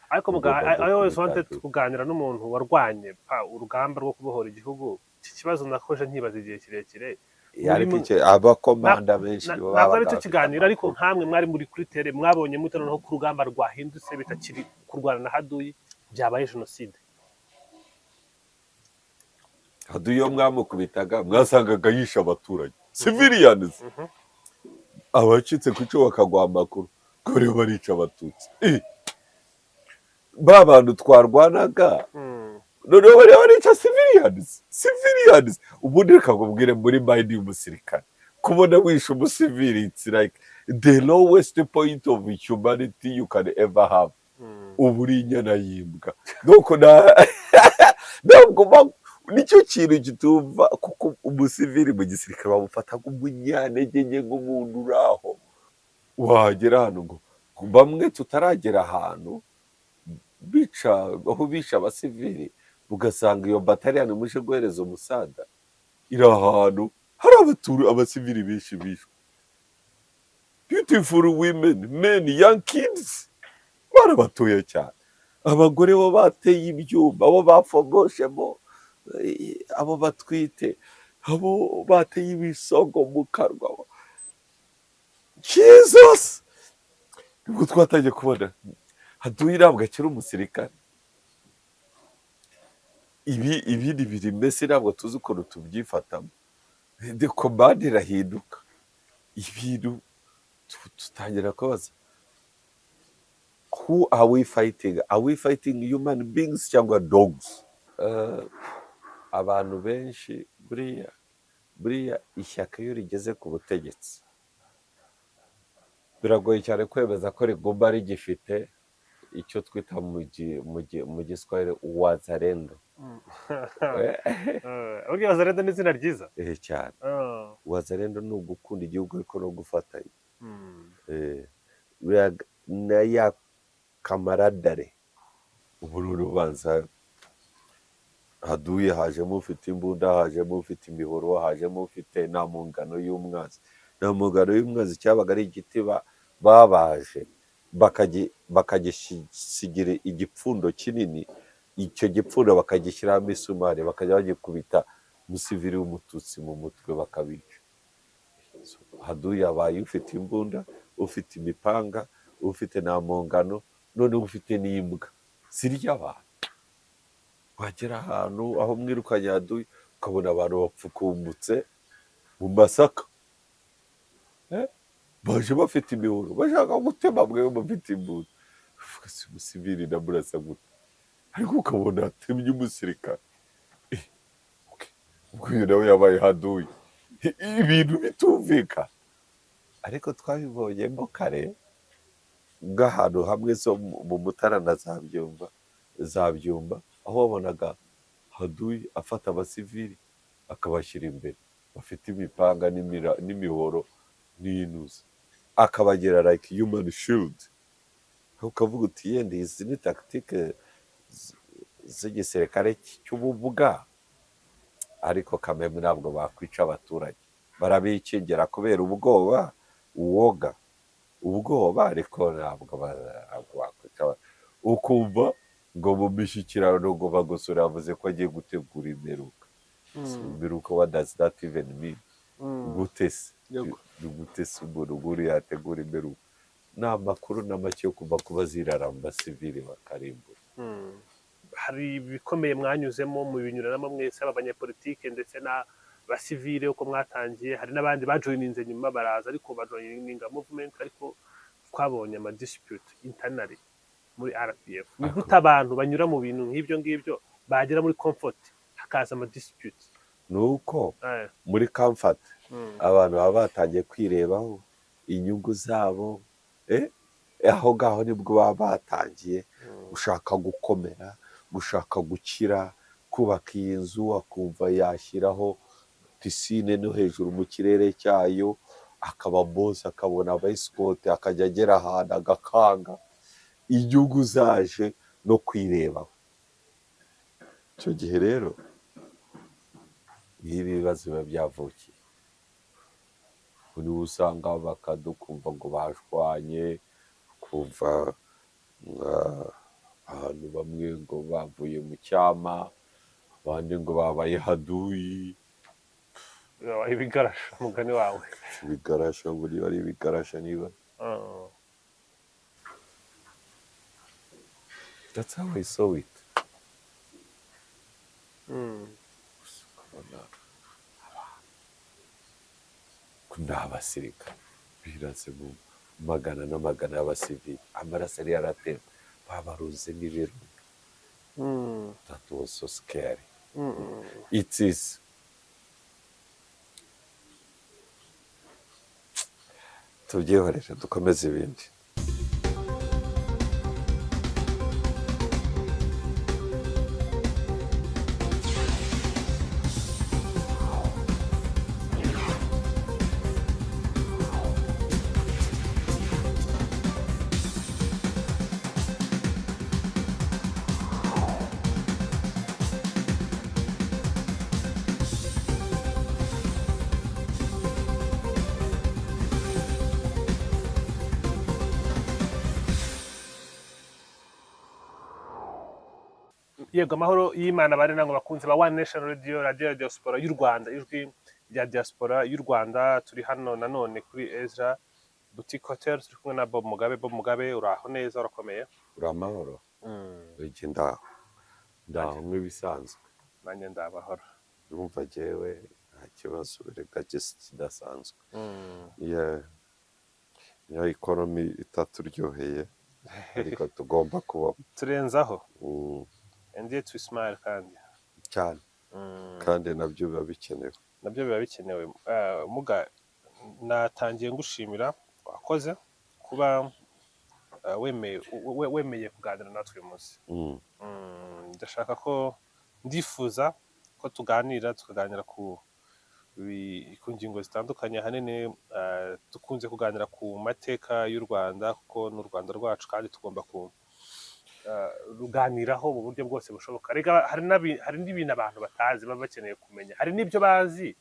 Ariko Ugomba I always gukubita wanted du. kuganira n'umuntu warwanye urugamba rwo kubohora igihugu. Iki kibazo nakoje nkibaza igihe kirekire. Ariko Muri icyo abakomanda benshi nibo ntabwo babaga ari cyo bafite kiganiro, ariko amakuru. nkamwe mwari muri kuri terrain, mwabonye mute noneho ko urugamba rwahindutse, bitakiri kurwana na haduyi, byabaye jenoside? Haduyi iyo mwamukubitaga mwasangaga yishe abaturage, civilians. Abacitse ku icumu bakaguha amakuru ko bariho barica Abatutsi. Ba bantu twarwanaga noneho bariho barica civilians, civilians. Ubundi reka nkubwire, muri mind y'umusirikare, kubona wishe umusivili, it's like the lowest point of humanity you can ever have. Uba uri inyana y'imbwa. Nuko ntabwo nicyo kintu kitumva, kuko umusivili mu gisirikare bamufata nk'umunyantege nke, nk'umuntu uri aho. Wagera hano ngo bamwe tutaragera ahantu bica, aho bica abasivili, ugasanga iyo bataliyani muje guhereza umusada iri ahantu hari abasivili benshi bishwe, beautiful women, men, young kids, bana batoya cyane, abagore bo bateye ibyuma, abo bafogoshemo, abo batwite, abo bateye ibisogo mu kanwa. Jesus! Nibwo twatangiye kubona haduyi ntabwo akiri umusirikare. Ibi ibindi biri mbese ntabwo tuzi ukuntu tubyifatamo. The command irahinduka, ibintu tutangira kubaza: who are we fighting? Are we fighting human beings cyangwa dogs? Abantu benshi buriya ishyaka iyo rigeze ku butegetsi, biragoye cyane kwemeza ko rigomba rigifite icyo twita mu Giswahili wazalendo. Burya wazalendo ni izina ryiza. Eh, cyane. Wazalendo ni ugukunda igihugu ariko no gufatanya. Buriya na ya camaraderie. Ubu urubanza haduye, hajemo ufite imbunda, hajemo ufite imihoro, hajemo ufite nta mpungano y'umwanzi. Nta mpungano y'umwanzi cyabaga ari igiti babaje bakagisigira igipfundo kinini. Icyo gipfundo bakagishyiraho imisumari, bakajya bagikubita umusivili w'Umututsi mu mutwe, bakabica. So, haduye abaye ufite imbunda, ufite imipanga, ufite nta mpongano, noneho ufite n'imbwa zirya abantu. Wagera ahantu aho mwirukanye haduye, ukabona abantu bapfukumbutse mu masaka. Baje bafite imihoro, bashaka gutema mwewe mufite imbunda. Uvuga se umusivili ndamurasa gute? Ariko ukabona atemye umusirikare. Okay. Ubwo uyu nawe yabaye haduye. Ibintu bitumvikana, ariko twabibonyemo kare nk'ahantu hamwe zo mu Mutara na za Byumba, za Byumba, aho wabonaga haduyi afata abasivili akabashyira imbere bafite imipanga n'imihoro n'inuza, akabagira like human shield. Ukavuga uti yenda izi ni tactique z'igisirikare cy'ububwa, ariko kameme ntabwo bakwica abaturage, barabikingira kubera ubwoba, uwoga ubwoba, ariko ntabwo bakwica ukumva ngo mu mishyikirano ngo Bagosora yavuze ko agiye gutegura imperuka. Imperuka, what does that even mean? Gute se? Ni gute se umuntu nk'uriya yategura imperuka? Ni amakuru na make yo kuva kuba ziraramba sivili bakarimbura. Hari ibikomeye mwanyuzemo, mu binyuranamo mwese, aba banyepolitike ndetse n'abasivile uko mwatangiye. Hari n'abandi bajoyininze nyuma baraza, ariko bajoyininga movement, ariko twabonye ama dispute internally muri RPF. Ni gute abantu banyura mu bintu nk'ibyo ngibyo, bagera muri comfort hakaza ama dispute? Ni uko muri comfort abantu baba batangiye kwirebaho inyungu zabo. Aho ngaho nibwo baba batangiye gushaka gukomera, gushaka gukira, kubaka iyi nzu, akumva yashyiraho pisine no hejuru mu kirere cyayo, akaba boss, akabona aba escort, akajya agera ahantu agakanga. Inyungu zaje no kwirebaho. Icyo gihe rero niho ibibazo biba byavukiye. Niho usanga bakadukumva ngo bashwanye, kumva nka Abantu bamwe ngo bavuye mu cyama, abandi ngo babaye haduyi. Ibigarasha, umugani wawe. Ibigarasha, ngo niba ari ibigarasha, niba that's how I saw it. Ukabona ko ni abasirikare birase mu magana n'amagana y'abasivili, amaraso yari yaratemba, babaruze nk'ibirundo. That was so scary. It is tubyihorere, dukomeze ibindi. Yego, amahoro y'Imana bari namwe bakunzi ba One Nation Radio, radio ya diaspora y'u Rwanda, ijwi rya diaspora y'u Rwanda. Turi hano nanone kuri Ezra Boutique Hotel, turi kumwe na Bob Mugabe. Bob Mugabe, uraho neza, urakomeye? Uri amahoro? Iki, ndaho, ndaho nk'ibisanzwe. Nanjye ndabahora. Urumva jyewe nta kibazo reka kidasanzwe. Yeah. Niyo economy itaturyoheye, ariko tugomba kubaho. Turenzaho. And yet we smile kandi. Cyane. Kandi nabyo biba bikenewe. Nabyo biba bikenewe. Muga, natangiye ngushimira, wakoze kuba wemeye kuganira natwe uyu munsi. Ndashaka ko, ndifuza ko tuganira, tukaganira ku ngingo zitandukanye. Ahanini dukunze kuganira ku mateka y'u Rwanda, kuko ni u Rwanda rwacu kandi tugomba ku ruganiraho mu buryo bwose bushoboka. Rega hari n'ibintu abantu batazi baba bakeneye kumenya, hari n'ibyo bazi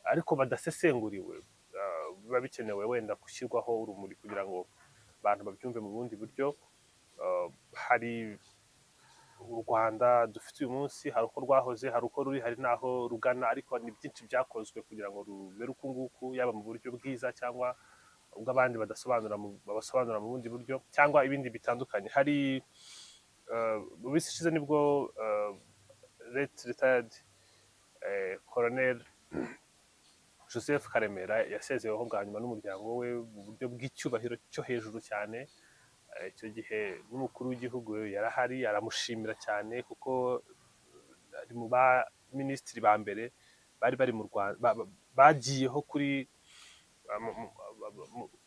ariko badasesenguriwe. Biba bikenewe wenda gushyirwaho urumuri kugira ngo abantu babyumve mu bundi buryo. Hari u Rwanda dufite uyu munsi, hari uko rwahoze, hari uko ruri, hari n'aho rugana, ariko ni byinshi byakozwe kugira ngo rumere uku nguku, yaba mu buryo bwiza cyangwa ubw'abandi badasobanura babasobanura mu bundi buryo cyangwa ibindi bitandukanye. Hari mu minsi ishize nibwo late retired Colonel Joseph Karemera yasezeweho bwa nyuma n'umuryango we mu buryo bw'icyubahiro cyo hejuru cyane. Icyo gihe n'umukuru w'igihugu yarahari, aramushimira cyane kuko ari mu ba minisitiri ba mbere bari mu Rwanda bagiyeho kuri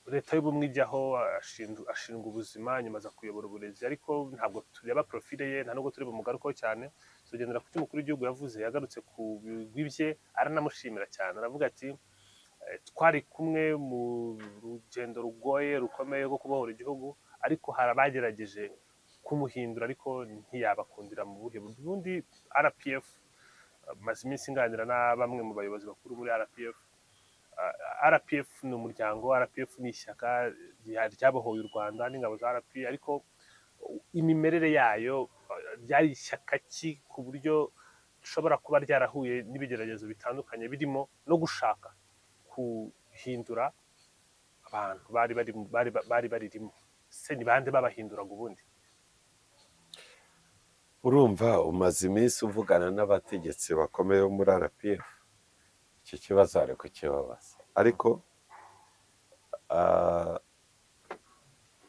leta y'ubumwe ijyaho, ashinzwe ubuzima, nyuma aza kuyobora uburezi. Ariko ntabwo tureba profile ye, nta nubwo turi bumugarukeho cyane, tugendera ku cyo umukuru w'igihugu yavuze. Yagarutse ku bigwi bye, aranamushimira cyane, aravuga ati: "Twari kumwe mu rugendo rugoye rukomeye rwo kubohora igihugu, ariko hari abagerageje kumuhindura ariko ntiyabakundira." Mu buhe buryo? Ubundi RPF, maze iminsi nganira na bamwe mu bayobozi bakuru muri RPF. RPF ni umuryango, RPF ni ishyaka ryabohoye u Rwanda n'ingabo za RP, ariko imimerere yayo, ryari ishyaka ki ku buryo rishobora kuba ryarahuye n'ibigeragezo bitandukanye, birimo no gushaka guhindura abantu bari baririmo? Se ni bande babahinduraga ubundi? Urumva umaze iminsi uvugana n'abategetsi bakomeye bo muri RPF, icyo kibazo hari kukibabaza, ariko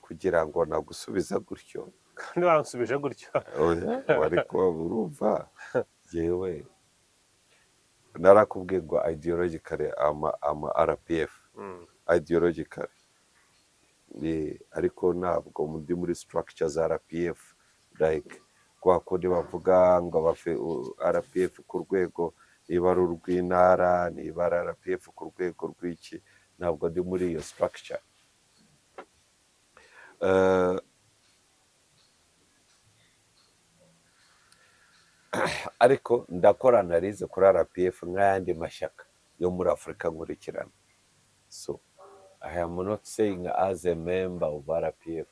kugira ngo nagusubiza gutyo. Kandi bansubije gutyo. Oya, ariko urumva yewe narakubwiye ngo ideologically ama RPF ideologically. Ariko ntabwo ndi muri structure za RPF, like kwa kundi bavuga ngo RPF ku rwego niba ari urw'intara, niba ari RPF ku rwego rw'iki, ntabwo ndi muri iyo structure. Ariko ndakora analyse kuri RPF nk'ayandi mashyaka yo muri Afurika nkurikirana. So I am not saying as a member of RPF.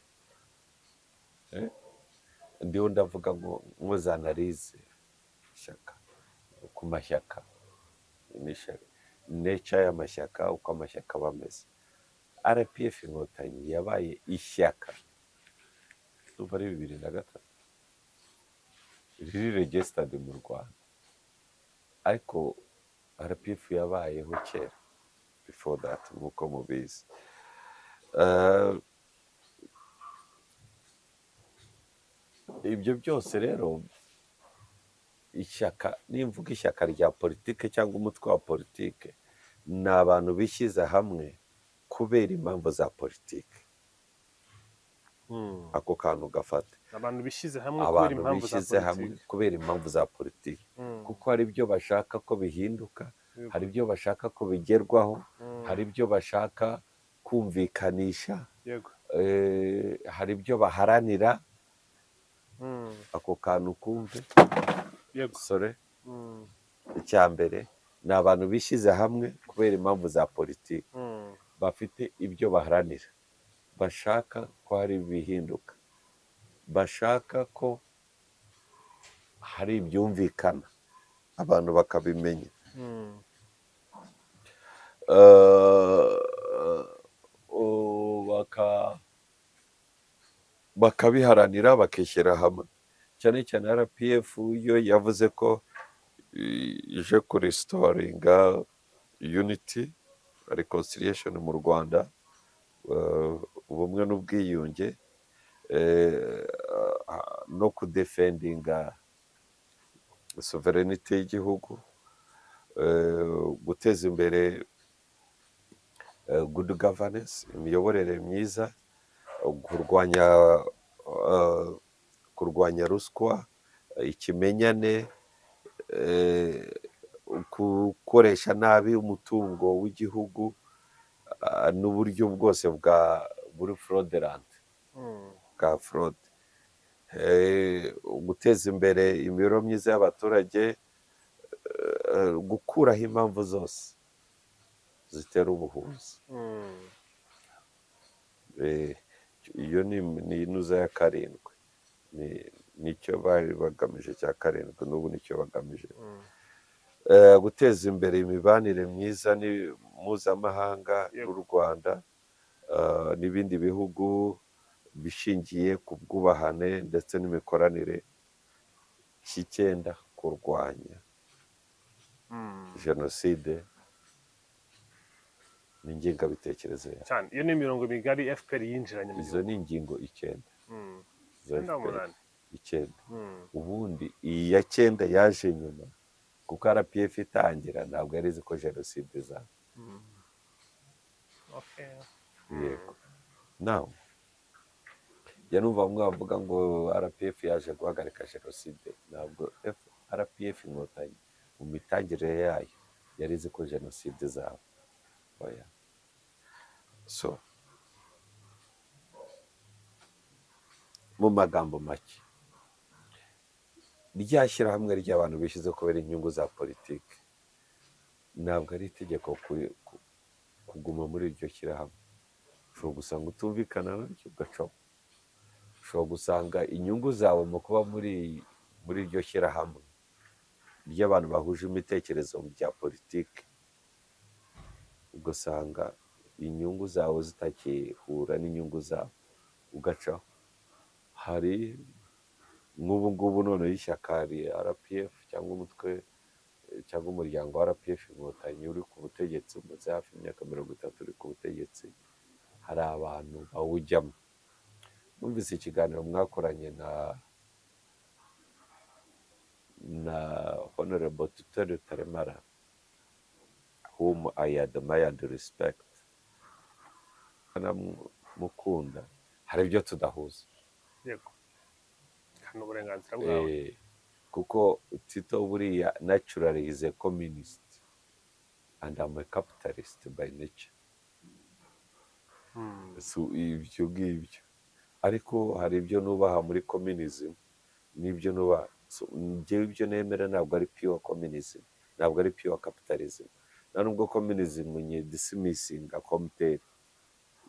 Eh? Ndiho ndavuga ngo nkoze analyse ishyaka ku mashyaka n'ishyaka, nature y'amashyaka, uko amashyaka aba ameze. RPF Inkotanyi yabaye ishyaka ndumva ari 2003 riri registered mu Rwanda, ariko RPF yabayeho kera, before that, nk'uko mubizi. Ibyo byose rero, ishyaka, nimvuga ishyaka rya politike cyangwa umutwe wa politike, ni abantu bishyize hamwe kubera impamvu za politike. Ako kantu gafate. Abantu bishyize hamwe kubera Abantu impamvu za bishyize hamwe politiki. kubera impamvu za politiki, kuko hari ibyo bashaka ko bihinduka, hari ibyo bashaka ko bigerwaho, hari ibyo bashaka kumvikanisha, hari ibyo baharanira. Ako kantu kumve. Sore. Icya mbere ni abantu bishyize hamwe kubera impamvu za politiki, bafite ibyo baharanira, bashaka ko hari ibihinduka, bashaka ko hari ibyumvikana, abantu bakabimenya. Bakabiharanira, bakishyira hamwe. Cyane cyane RPF yo yavuze ko ije kurestoringa unity, reconciliation mu Rwanda, ubumwe n'ubwiyunge, no kudefendinga sovereignty y'igihugu, guteza imbere good governance, imiyoborere myiza, kurwanya ruswa, ikimenyane, gukoresha nabi umutungo w'igihugu, n'uburyo bwose bwa buri fraudulent, bwa fraud, guteza imbere imibereho myiza y'abaturage, gukuraho impamvu zose zitera ubuhunzi. Iyo ni inuza ya karindwi, nicyo bari bagamije cya karindwi, n'ubu nicyo bagamije. Guteza imbere imibanire myiza ni mpuzamahanga n'u Rwanda, n'ibindi bihugu, bishingiye ku bwubahane ndetse n'imikoranire. Cy'icyenda, kurwanya jenoside n'ingengabitekerezo yayo. Cyane, iyo ni imirongo migari FPR yinjiranye mu Izo gihugu. ni ingingo 9 za Icyenda, FPR. umunani. 9. Ubundi iyi ya cyenda yaje nyuma, kuko RPF itangira ntabwo yari izi ko jenoside izaba. Yego, nawe njya numva bamwe bavuga ngo RPF yaje guhagarika jenoside. Ntabwo RPF Inkotanyi mu mitangire yayo yari izi ko jenoside izaba, oya. So mu magambo make, rya shyirahamwe ry'abantu bishyize kubera inyungu za politiki, ntabwo ari itegeko kuguma muri iryo shyirahamwe. Ushobora gusanga utumvikana naryo, ugacaho. Ushobora gusanga inyungu zawe mu kuba muri iryo shyirahamwe ry'abantu bahuje imitekerezo mu bya politiki, ugasanga inyungu zawe zitakihura n'inyungu zabo, ugacaho. Hari nk'ubu ngubu noneho ishyaka RPF cyangwa umutwe cyangwa umuryango wa RPF Inkotanyi uri ku butegetsi, umaze hafi imyaka 30 uri ku butegetsi, hari abantu bawujyamo. Numvise ikiganiro mwakoranye na Honorable Tito Rutaremara, whom I admire and respect, mukunda, hari ibyo tudahuza. Yego, kandi uburenganzira bwawe. Kuko Tito buriya naturally is a communist and I'm a capitalist by nature. So ibyo ngibyo, ariko hari ibyo nubaha muri communism n'ibyo nubaha. So, njyewe ibyo nemera ntabwo ari pure communism, ntabwo ari pure capitalism, nta nubwo communism nyidismissinga completely.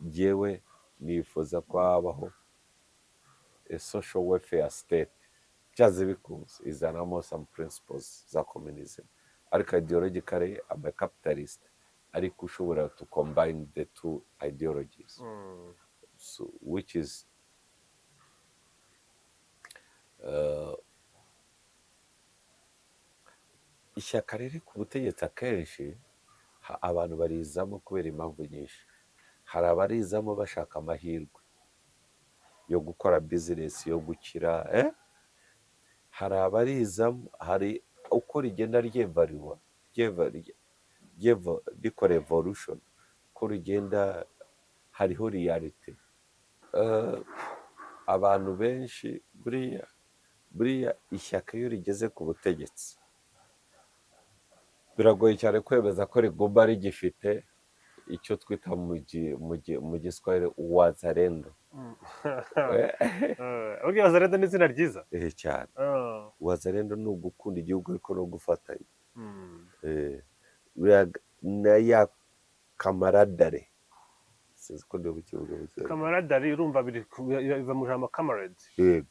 Njyewe nifuza ko habaho a social welfare state, byanze bikunze izanamo some principles za communism, ariko ideologically I'm a capitalist, ariko ushobora to combine the two ideologies. So, which is ishyaka riri ku butegetsi akenshi abantu barizamo kubera impamvu nyinshi. Hari abarizamo bashaka amahirwe yo gukora bizinesi, yo gukira, eh? Hari abarizamo, hari uko rigenda ryevaluwa, rikora evolution, uko rigenda hariho reality. Abantu benshi buriya ishyaka iyo rigeze ku butegetsi biragoye cyane kwemeza ko rigomba rigifite icyo twita mu Giswahili wazalendo. Burya wazalendo ni izina ryiza. Eh, cyane. Wazalendo ni ugukunda igihugu ariko no gufatanya. Buriya na ya camaraderie, sinzi ko ndi bukivuge mu Kinyarwanda. Camaraderie, urumva biva mu jambo comrade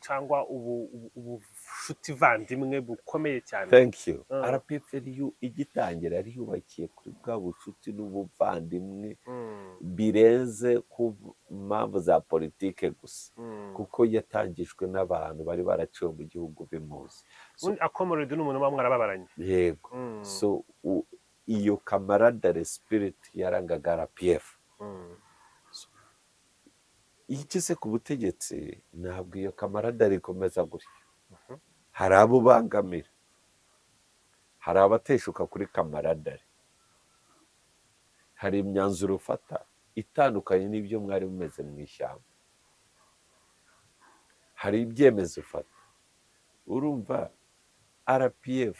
cyangwa ubushuti vandimwe bukomeye cyane. Thank you. RPFLU igitangira yari yubakiye kuri bwa bucuti n'ubuvandimwe birenze ku mpamvu za politike gusa, kuko yatangijwe n'abantu bari baraciwe mu gihugu bimuzi. So, Ubundi a comrade ni umuntu muba mwarababaranye. Yego. So iyo camaraderie spirit yarangaga RPF. Iyo igeze ku butegetsi ntabwo iyo camaraderie ikomeza gutyo. Hari abo ubangamira, hari abateshuka kuri camaraderie, hari imyanzuro ufata itandukanye n'ibyo mwari mumeze mu ishyamba, hari ibyemezo ufata. Urumva RPF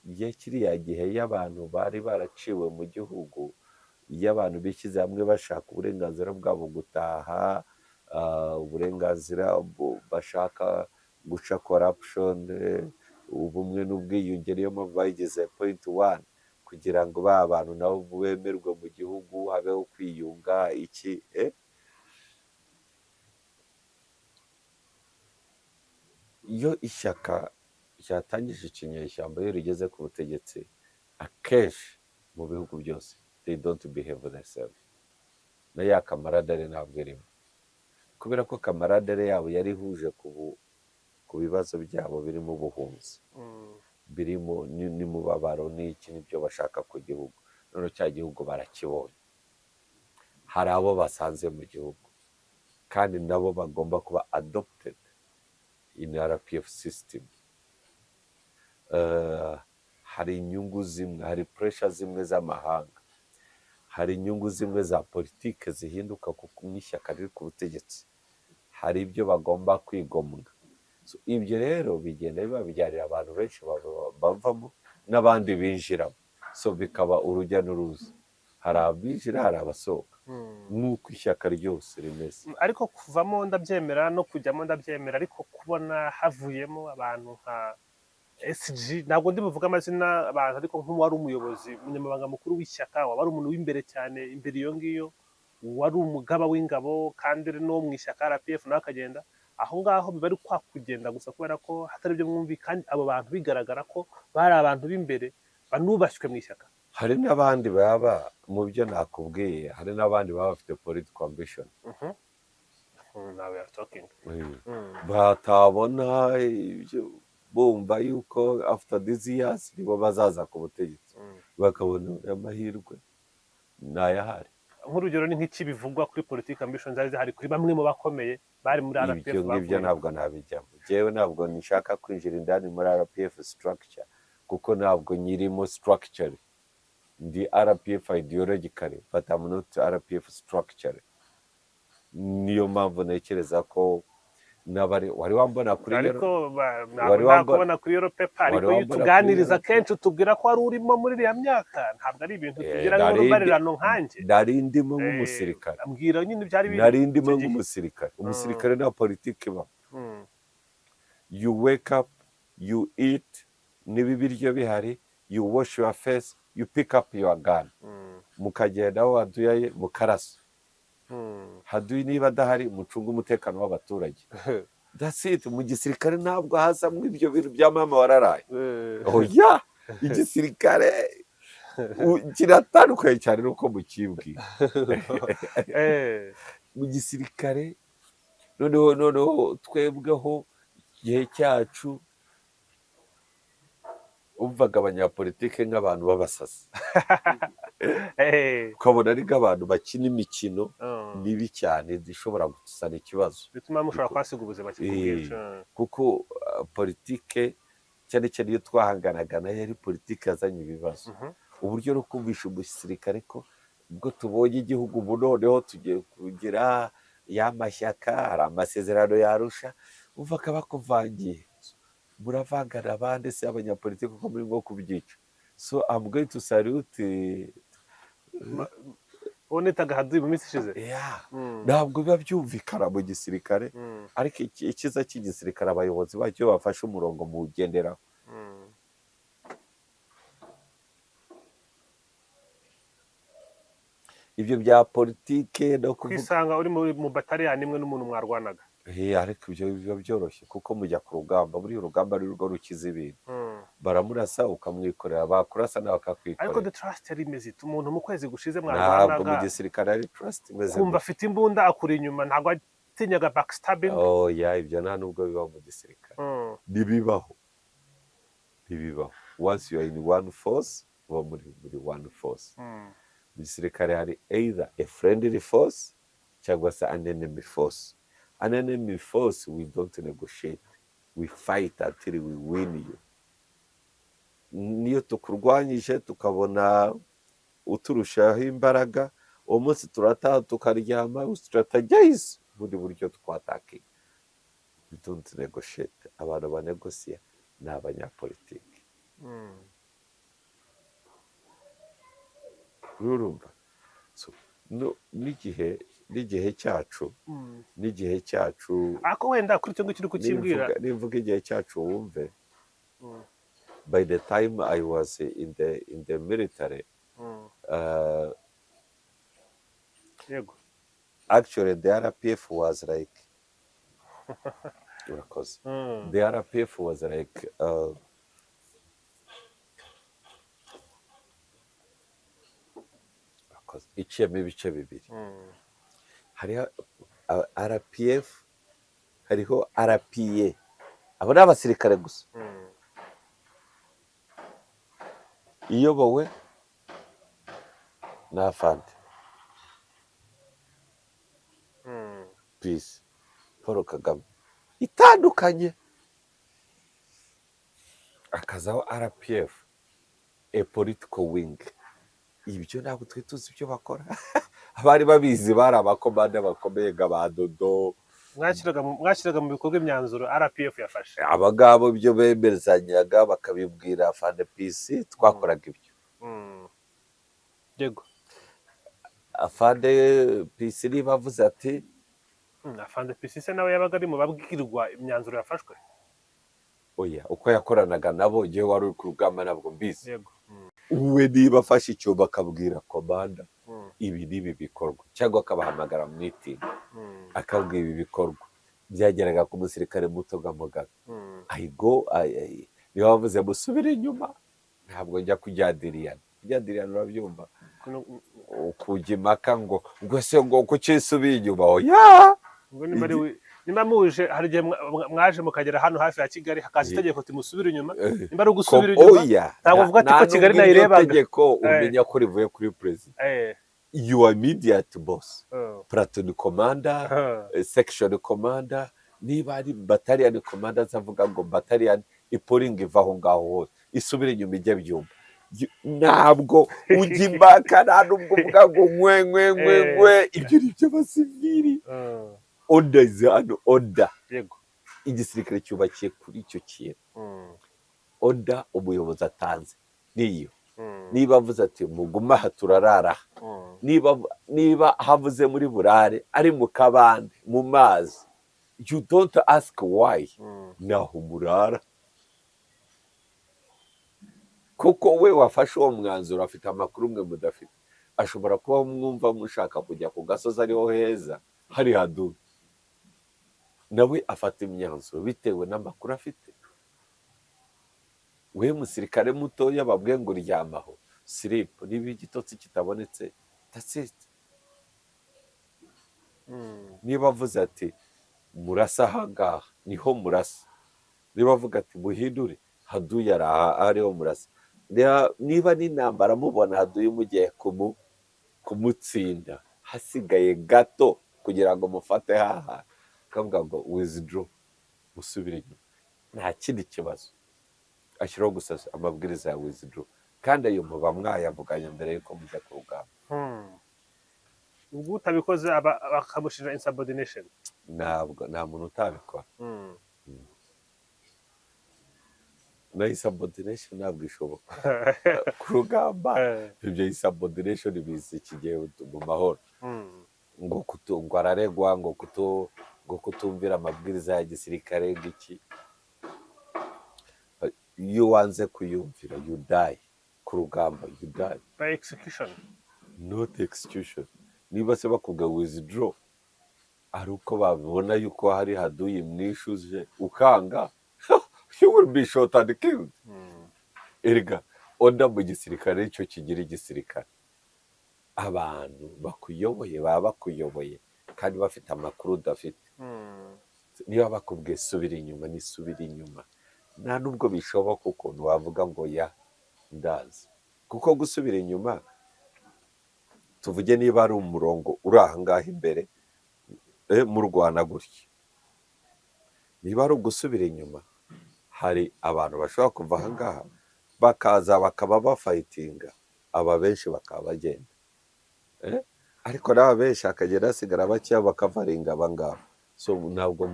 ya kiriya gihe y'abantu bari baraciwe mu gihugu, y'abantu bishyize hamwe bashaka uburenganzira bwabo gutaha, uburenganzira bashaka guca corruption, ubumwe n'ubwiyunge. Niyo mpamvu bayigize point one, kugira ngo ba bantu nabo bemerwe mu gihugu, habeho kwiyunga iki, eh? Iyo ishyaka ryatangije ikinyeshyamba, iyo rigeze ku butegetsi, akenshi mu bihugu byose they don't behave themselves. Na ya camaraderie ntabwo irimo, kubera ko camaraderie yabo yari ihuje ku bibazo byabo birimo ubuhunzi, birimo n'imubabaro n'iki n'ibyo bashaka ku gihugu. None cya gihugu barakibonye, hari abo basanze mu gihugu kandi nabo bagomba kuba adopted in RPF system. Hari inyungu zimwe, hari pressure zimwe z'amahanga, hari inyungu zimwe za politike zihinduka kuko nk'ishyaka riri ku butegetsi hari ibyo bagomba kwigomwa. So, ibyo rero bigenda bibabyarira abantu benshi bavamo n'abandi binjiramo, so bikaba urujya n'uruza, hari abinjira, hari abasohoka, nk'uko ishyaka ryose rimeze. Ariko kuvamo ndabyemera, no kujyamo ndabyemera, ariko kubona havuyemo abantu nka SG, ntabwo ndi buvuge amazina abantu, ariko nk'uwari umuyobozi, umunyamabanga mukuru w'ishyaka, waba ari umuntu w'imbere cyane imbere iyo ngiyo, wari umugaba w'ingabo kandi uri no mu ishyaka RPF, nawe akagenda aho ngaho, biba ari kwa kugenda gusa kubera ko hatari ibyo mwumvi, kandi abo bantu bigaragara ko bari abantu b'imbere banubashywe mu ishyaka. Hari n'abandi baba mu byo nakubwiye, hari n'abandi baba bafite political ambition. Now we are talking. Batabona ibyo, bumva yuko after these years nibo bazaza ku butegetsi, bakabona amahirwe ntayahari. Nk'urugero ni nk'iki bivugwa kuri political ambition zari zihari kuri bamwe mu bakomeye bari muri RPF Ibyo ngibyo bavuye? ntabwo nabijyamo njyewe, ntabwo nishaka kwinjira indani muri RPF structure, kuko ntabwo nyirimo structure. Ndi RPF ideologically, but I'm not RPF structure. Niyo mpamvu ntekereza ko n'abari wari wambona kuri Ariko ntabwo Wari wambona- nakubona kuri Yellow Paper, ariko Wari iyo wambona kuri utuganiriza Yellow kenshi utubwira ko wari urimo muri iriya myaka, ntabwo ari ibintu tugira nk'urubarirano nkanjye. Nari ndimo nk'umusirikare. Mbwira nyine ibyari biri Nari ndimo icyo gihe. nk'umusirikare. Umusirikare nta politiki ibamo. You wake up, you eat, niba ibiryo bihari, you wash your face, you pick up your gun, mukagenda aho haduye mukarasa. Haduye niba adahari, mucunge umutekano w'abaturage. That's it. Mu gisirikare ntabwo hazamo ibyo bintu bya mama wararaye. Oya, igisirikare kiratandukanye cyane n'uko mukibwira. Mu gisirikare noneho twebweho igihe cyacu umvaga abanyapolitike nk'abantu b'abasazi, ukabona ari nk'abantu bakina imikino mibi cyane ishobora gusana ikibazo. Bituma mushobora kuhasiga ubuzima kikubwica. Kuko politike, cyane cyane iyo twahanganaga nayo, yari politike yazanye ibibazo. Uburyo no kumvisha umusirikare ko ubwo tubonye igihugu ubu noneho tugiye kugira ya mashyaka, hari amasezerano yarusha, umvaga bakuvangiye, muravangana abandi se abanyapolitiki uko muri nko kubyica. So I'm going to salute. Uwo nitaga haduyi mu minsi ishize. Yeah. Ntabwo biba byumvikana mu gisirikare, ariko icyiza cy'igisirikare, abayobozi bacyo iyo bafashe umurongo muwugenderaho. Ibyo bya politike no kuvuga Kwisanga uri mu bataliyani imwe n'umuntu mwarwanaga. Ariko ibyo biba byoroshye kuko mujya ku rugamba, buriya urugamba ari rwo rukiza ibintu. Baramurasa ukamwikorera, bakurasa nawe Ariko akakwikorera. the trust yari imeze ite? Umuntu mu kwezi gushize Ntabwo mu mwarwanaga, gisirikare ari trust imeze kumva afite imbunda akuri inyuma, ntabwo atinyaga backstabbing? Oya, ibyo nta nubwo bibaho mu gisirikare. Ntibibaho, ntibibaho. Once you are in one force, uba muri one force. Mu gisirikare hari either a friendly force cyangwa se an enemy force. An enemy force, we don't negotiate, we fight until we win you. Niyo tukurwanyije tukabona uturushaho imbaraga, uwo munsi turataha tukaryama, strategize ubundi buryo twatakinga. We don't negotiate. Abantu banegosiya ni abanyapolitiki. Urumva? So, no, n'igihe cyacu n'igihe cyacu Ariko wenda kuri icyo ngicyo uri kukimbwira, nimvuga igihe cyacu wumve, by the time I was in the military, actually the RPF was like, urakoze, the RPF was like urakoze, iciyemo ibice bibiri. Hariho RPF, hariho RPA, abo ni abasirikare gusa, iyobowe na afande Peace Paul Kagame, itandukanye. Akazaho RPF, a political wing. Ibyo ntabwo twari tuzi ibyo bakora. Abari babizi bari abakomanda bakomeye nka ba Dodo. Mwashyiraga mu bikorwa imyanzuro RPF yafashe. Aba ngabo ibyo bemezanyaga bakabibwira afande PC, twakoraga ibyo. Yego. Afande PC niba avuze ati Afande PC se nawe yabaga ari mu babwirwa imyanzuro yafashwe? Oya, uko yakoranaga nabo igihe wari uri ku rugamba ntabwo mbizi. Yego. We niba afashe icyuma akabwira komanda ibi n'ibi bikorwa, cyangwa akabahamagara mu meeting, akabwira ibi bikorwa, byageraga ku musirikare muto nka Mugabe. Ayigo, niba bavuze musubire inyuma, ntabwo njya kujyadiriyana. Kujyadiriyana urabyumva? Kujya impaka ngo se ngo kuki isubiye inyuma? Oya. Ubwo nimba ari nimba muje, hari igihe mwaje mukagera hano hafi ya Kigali, hakaza itegeko timusubire inyuma, nimba ari ugusubira inyuma, Oya, ntabwo uvuga ati ko nta Kigali nubwo iryo nayirebaga. tegeko umenya ko rivuye kuri perezida, your immediate boss, platoon commander, section commander, niba ari battalion commander, azavuga ngo battalion iporinga iva aho ngaho hose isubire inyuma ijye Byumba. Ntabwo ujya impaka, nta nubwo uvuga ngo nkwe nkwe nkwe nkwe. Ibyo ni iby'abasivili. Order is an order. Igisirikare cyubakiye kuri icyo kintu. Order umuyobozi atanze niyo, niba avuze ati mugume aha turarara aha, niba havuze muri burare ari mu kabande mu mazi, you don't ask why. Naho murara, kuko we wafashe uwo mwanzuro afite amakuru mwe mudafite. Ashobora kuba mwumva mushaka kujya ku gasozi ariho heza hari haduyi. Nawe afata imyanzuro bitewe n'amakuru afite. We musirikare mutoya babwiye ngo ryamaho, sleep, niba igitotsi kitabonetse, that's it. Niba avuze ati murasa ahangaha, niho murasa. Niba avuga ati muhindure, haduye ari aha, ariho murasa. Niba n'intambara mubona haduye mugiye kumutsinda, hasigaye gato kugira ngo mufate haha, akavuga ngo withdraw, musubire inyuma, nta kindi kibazo. Ashyiraho gusa amabwiriza ya withdraw, kandi ayo muba mwayavuganye mbere y'uko mujya ku rugamba. Ubwo utabikoze aba bakamushinja insubordination. Ntabwo nta muntu utabikora. Na insubordination ntabwo ishoboka ku rugamba. Ibyo insubordination biza iki gihe mu mahoro. Ngo araregwa ngo kutumvira amabwiriza ya gisirikare, ngiki. Iyo wanze kuyumvira, you die ku rugamba, you die. By execution. Not execution. Niba se bakubwira withdraw ari uko babibona yuko hari haduyi mwishuje, ukanga, you will be shot and killed. Erega order mu gisirikare nicyo kigira igisirikare. Abantu bakuyoboye baba bakuyoboye kandi bafite amakuru udafite. Niba bakubwiye subira inyuma, ni subira inyuma. Nta nubwo bishoboka ukuntu wavuga ngo ya ndazi, kuko gusubira inyuma, tuvuge niba ari umurongo uri aha ngaha imbere, murwana gutya, niba ari ugusubira inyuma, hari abantu bashobora kuva aha ngaha bakaza bakaba bafightinga, aba benshi bakaba bagenda. Ariko n'aba benshi hakagenda hasigara bakeya bakacoveringa aba ngaba. So ntabwo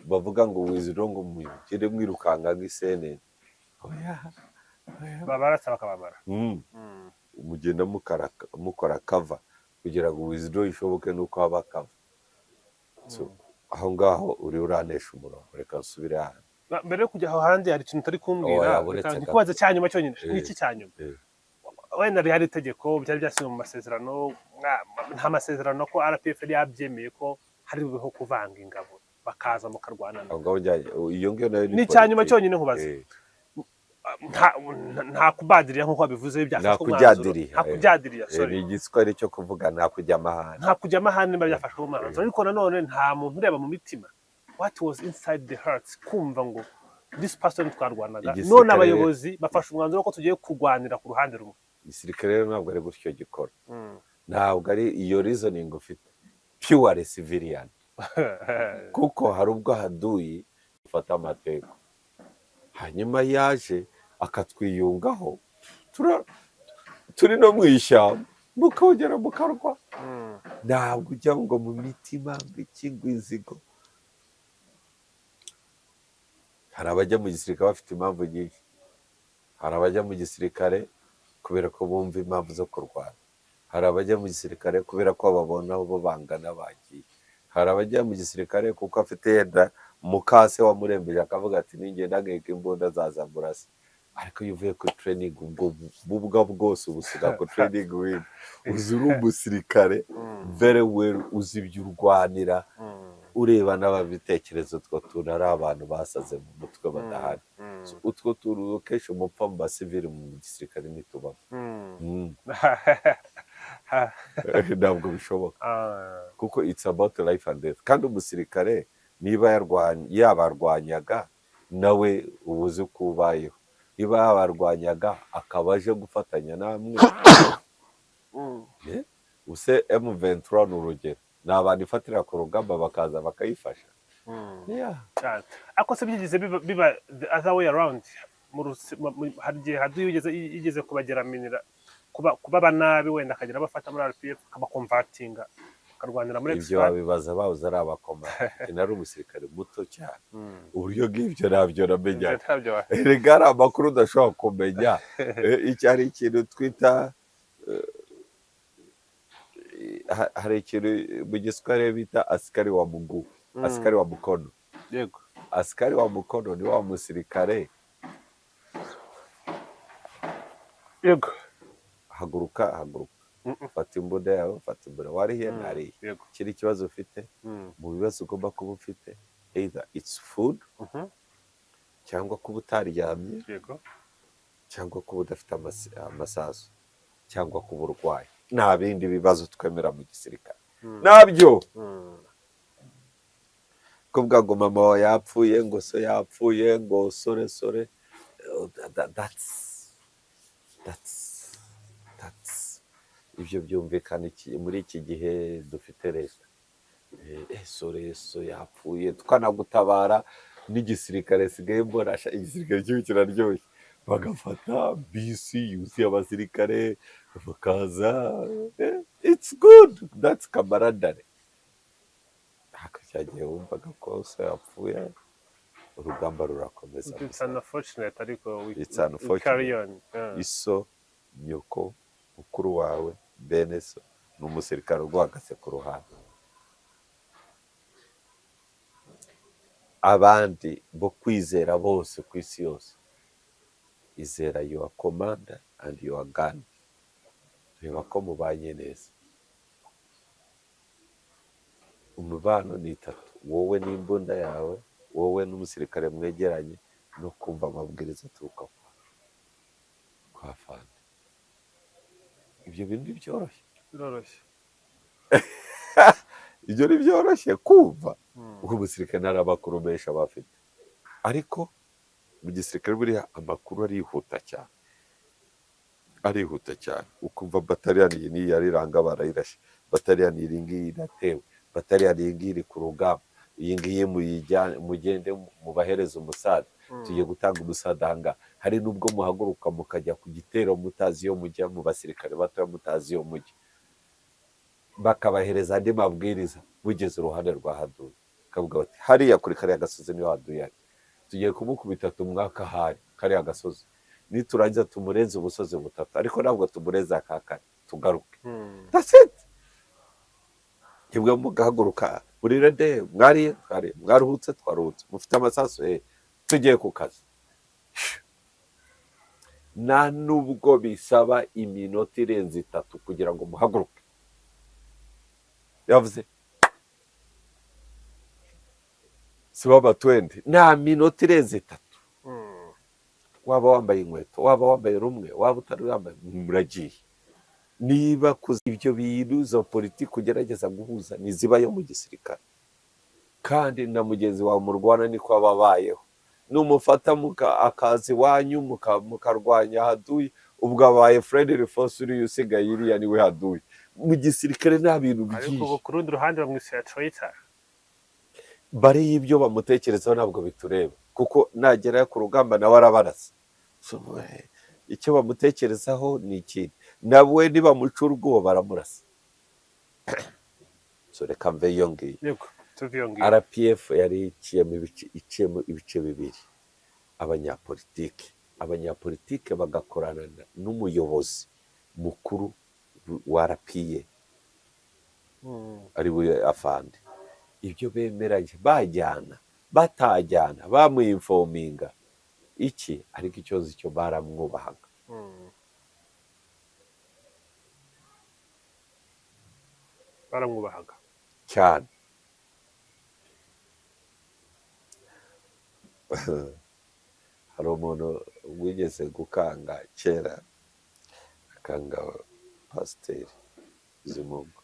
bavuga ngo withdraw ngo mugire mwirukanka nk'isenene. Oya, oya. Babarasa bakabamara. Mugenda mukora cover kugira ngo withdraw ishoboke, nuko haba cover. So aho ngaho uri uranesha umurongo, reka nsubire hano. Mbere yo kujya aho hanze hari ikintu utari kumbwira. Oya, Reka uretse ntikubaze cya nyuma cyonyine. Eh. Ni iki cya nyuma? Eh. Wenda rihari itegeko, byari byasinywe mu masezerano, nta masezerano ko RPF yari yabyemeye ko hari bubeho kuvanga ingabo bakaza mukarwanana. Aho ngaho iyo ngiyo nayo Ni icya nyuma politiki. cyonyine nkubaza. Nta kubadiriya nk'uko wabivuze byafashwe Nta umwanzuro. kujyadiriya, Nta kujyadiriya, sorry. Ni igiswahili cyo kuvuga nta kujya amahane. Nta kujya amahane niba byafashwe umwanzuro, ariko nanone nta muntu ureba mu mitima, what was inside the hearts, kumva ngo this person twarwanaga, none abayobozi bafashe umwanzuro ko tugiye kurwanira ku ruhande rumwe. Igisirikare rero ntabwo ari gutyo gikora. Ntabwo ari iyo reasoning ufite pure civilian, kuko hari ubwo haduyi ufata amateka, hanyuma yaje akatwiyungaho, turi no mu ishyamba, mukongera mukarwa. Ntabwo ujya ngo mu mitima ngo iki, ngo inzigo. Hari abajya mu gisirikare bafite impamvu nyinshi. Hari abajya mu gisirikare kubera ko bumva impamvu zo kurwana. Hari abajya mu gisirikare kubera ko babona bo bangana bagiye. Hari abajya mu gisirikare kuko afite yenda mukase wamurembeje, akavuga ati ningenda nkeka imbunda zaza murasa. Ariko iyo uvuye kuri training, ubwo bubwa bwose ubusiga ku training wing, uzi uri umusirikare very well, uzi ibyo urwanira, ureba n'ababitekerezo utwo tuntu ari abantu basaze mu mutwe badahari. So, utwo tuntu kenshi umupfa mu basivili mu gisirikare ntitubamo. Ntabwo bishoboka, kuko it's about life and death. Kandi umusirikare niba yabarwanyaga, nawe uba uzi ko ubayeho. Niba yabarwanyaga akaba aje gufatanya namwe. Use M23 ni urugero, ni abantu ifatira ku rugamba bakaza bakayifasha. Yeah. Cyane. Ariko se byigeze biba the other way around? Hari igihe haduyi yigeze kubageraminira kubaba nabi, wenda akagira abafata muri RPF akabaconvertinga bakarwanira muri Ibyo X5? wabibaza bahoze ari abakoma. Njye nari umusirikare muto cyane, uburyo bw'ibyo ntabyo namenyaga. Ntabyo Erega hari amakuru udashobora kumenya. Iki hari ikintu twita hari ikintu mu giswahili bita askari wa mguu, askari wa mkono. Askari wa mkono ni wa musirikare. Haguruka, haguruka. Fata imbunda yawe, fata imbunda, warihiye, ntariye. Kiri ikibazo ufite, mu bibazo ugomba kuba ufite, either it's food, cyangwa kuba utaryamye, cyangwa kuba udafite amasasu, cyangwa kuba urwaye. Nta bindi bibazo twemera mu gisirikare, nabyo. Kuvuga ngo mama wawe yapfuye, ngo so yapfuye, ngo sore sore, that's ibyo byumvikana muri iki gihe dufite leta. Sore so yapfuye, tukanagutabara n'igisirikare. Sigaye mbona sha, igisirikare kibi kiraryoshye, bagafata bisi yuzuye abasirikare bakaza. It's good, that's camaraderie. Ariko cya gihe wumvaga ko so yapfuye, urugamba rurakomeza. It's unfortunate, ariko It's we unfortunate. carry on. Yeah. Iso, nyoko, mukuru wawe, bene so ni umusirikare uguhagaze ku ruhande. Abandi bo kwizera bose ku isi yose, izera your commander and your gun. Reba ko mubanye neza. Umubano ni itatu: wowe n'imbunda yawe, wowe n'umusirikare mwegeranye, no kumva amabwiriza aturuka kwa afande. Ibyo bintu ntibyoroshye. Biroroshye. Ibyo ntibyoroshye kumva, kuko umusirikare nta amakuru menshi aba afite. Ariko mu gisirikare buriya amakuru arihuta cyane, arihuta cyane. Ukumva bataliyani iyi n'iyi yariranga barayirashe, bataliyani iyi ngiyi iratewe, bataliyani iyi ngiyi iri ku rugamba, iyi ngiyi muyijyane, mugende mubahereze umusada, tugiye gutanga umusada aha ngaha. Hari n'ubwo muhaguruka mukajya ku gitero mutazi iyo mujya, mu basirikare batoya mutazi iyo mujya, bakabahereza andi mabwiriza mugeze uruhande rwa haduyi, bakavuga bati hariya kuri kariya gasozi niho haduyi ari, tugiye kumukubita tumwaka ahari kariya gasozi, niturangiza tumurenze ubusozi butatu, ariko ntabwo tumurenze aka kane, tugaruke. That's it. Nibwo mugahaguruka muri ready, mwariye, twariye, mwaruhutse, twaruhutse, mufite amasasu, tugiye ku kazi. Nta nubwo bisaba iminota irenze 3 kugira ngo muhaguruke. Yavuze si baba 20, nta minota irenze 3. Waba wambaye inkweto, waba wambaye rumwe, waba utari wambaye, muragiye. Niba ibyo bintu, izo politiki ugerageza guhuza ntizibayo mu gisirikare, kandi na mugenzi wawe murwana niko aba abayeho. Numufata akaza iwanyu mukarwanya haduyi, ubwo abaye friendly force, uriya usigaye iriya niwe haduyi. Mu gisirikare nta bintu Ariko byinshi. ubu ku rundi ruhande bamwise traitor. Bariya ibyo bamutekerezaho ntabwo bitureba, kuko nagera ku rugamba nawe arabarasa. So, icyo bamutekerezaho ni ikindi, nawe nibamuca urwobo baramurasa. So reka mve iyo ngiyo. Yego, tuve iyo ngiyo. RPF yari iciyemo ibice bibiri: abanyapolitike bagakorana n'umuyobozi mukuru wa RPA, ari we afande. Ibyo bemeranya bajyana, batajyana, bamwinforminga iki, ariko ikibazo cyo baramwubahaga. Baramwubahaga. Cyane. Hari umuntu wigeze gukanga kera, akanga pasiteri Bizimungu.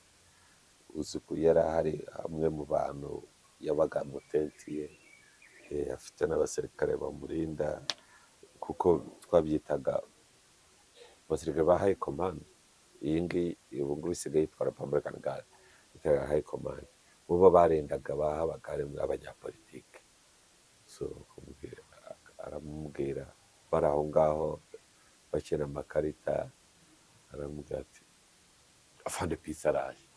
Uzi ko yari ahari, amwe mu bantu yabaga mu tenti ye, afite n'abasirikare bamurinda, kuko twabyitaga abasirikare ba high command. Iyi ngiyi ubu ngubu isigaye yitwa Republican Guard, yitwaga high command. Bo barindaga bahabaga harimo abanyapolitike. So aramubwira, bari aho ngaho bakina amakarita, aramubwira ati afande Peace araje.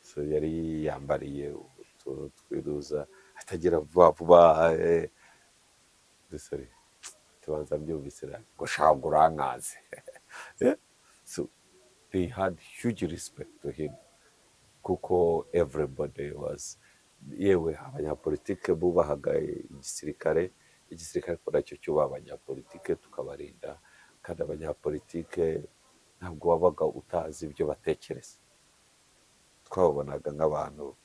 So yari yiyambariye utuntu twiruza, atagira vuba vuba, sorry, tubanza mbyumvise ngo shaka urankaze. So they had huge respect to him, kuko everybody was, yewe abanyapolitike bubahaga igisirikare, igisirikare ko nacyo cyubaha abanyapolitike, tukabarinda. Kandi abanyapolitike Ntabwo wabaga utazi ibyo batekereza. Twababonaga nk'abantu